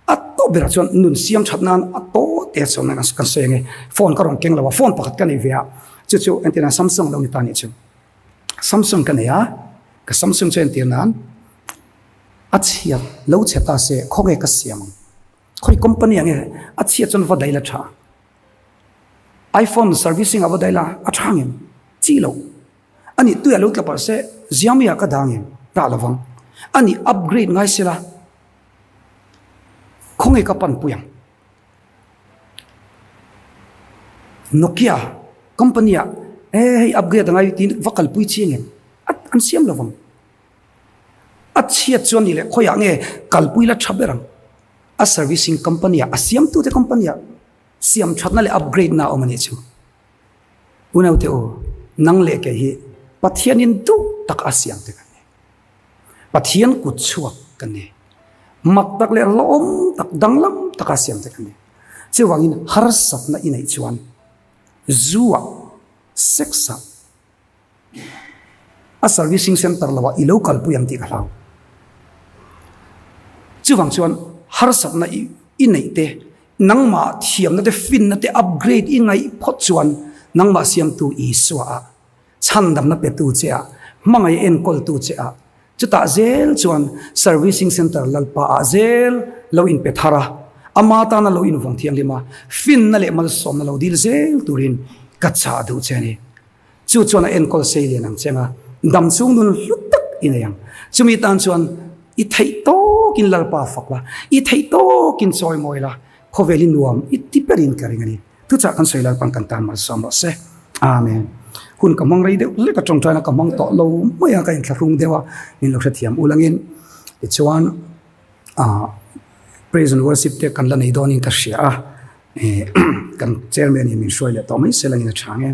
A tawp berah chuan nun siam that nan a tawt te chuan kan sawi ang e. Phone ka rawn keng lo a, phone pakhat ka nei ve a, chu chu entirna Samsung lo ni ta nih chu. Samsung ka nei a, ka Samsung chu entir nan a chhiat lo chhe ta se khawnge ka siam ang. Khawi company ang e a chhiat chuan va daih la tha. iPhone servicing a va daih la a tha ngem chi lo. Ani tuia lo tla palh se Xiaomi ah ka dah ngem dah lovang. Ani upgrade ngai sela khawnge ka pan pui ang. Nokia company ah e hei upgrade angai tiin va kalpui chiang em a an siam lovang a chhiat chuan ni leh khawiah nge kalpui la tha ber ang a servicing company ah a siamtute company ah siam thatna leh upgrade na a awm a nih chu unaute u nang leh kei hi Pathianin duh tak a siam te kan ni. Pathian kut chhuak kan ni. Mak tak leh hlawhawm tak, danglam taka siam te kan ni. Chuvangin harsatna i neih chuan zu-ah, sex-ah, a servicing center loah i lo kalpui ang tih ka hlau. Chuvang chuan harsatna i neih te, nangmah thiamna te, finna te upgrade i ngaih phawt chuan nangmah siamtu Isua-ah Chhandamna petu che ah, hmangaih enkawltu che ah, chutah zel chuan Servicing Centre Lalpa ah zel lo inpe thar a, ama tana lo invawng thianghlim a, finna leh malsawmna lo dil zel turin ka chah duh che a ni. Chu chuan a enkawl sei lian ang cheng a, dam chung nun hlu tak i nei ang. Chumi tan chuan i theih tawkin Lalpa fak la, i theih tawkin chawimawi la, khawvel i nuam i ti berin ka ring a ni. Thuchah kan sawi Lalpan kan tan malsawm rawh se. Amen. Hun ka hmang rei deuh lek a tawngtaina ka hmang tawh lo mai a, ka inthlahrung deuh a, min lo hrethiam ulangin. Tichuan ah praise and worship te kan la nei dawnin ka hria a, kan chairman in min hruai leh tawh mai se langin a tha ang e.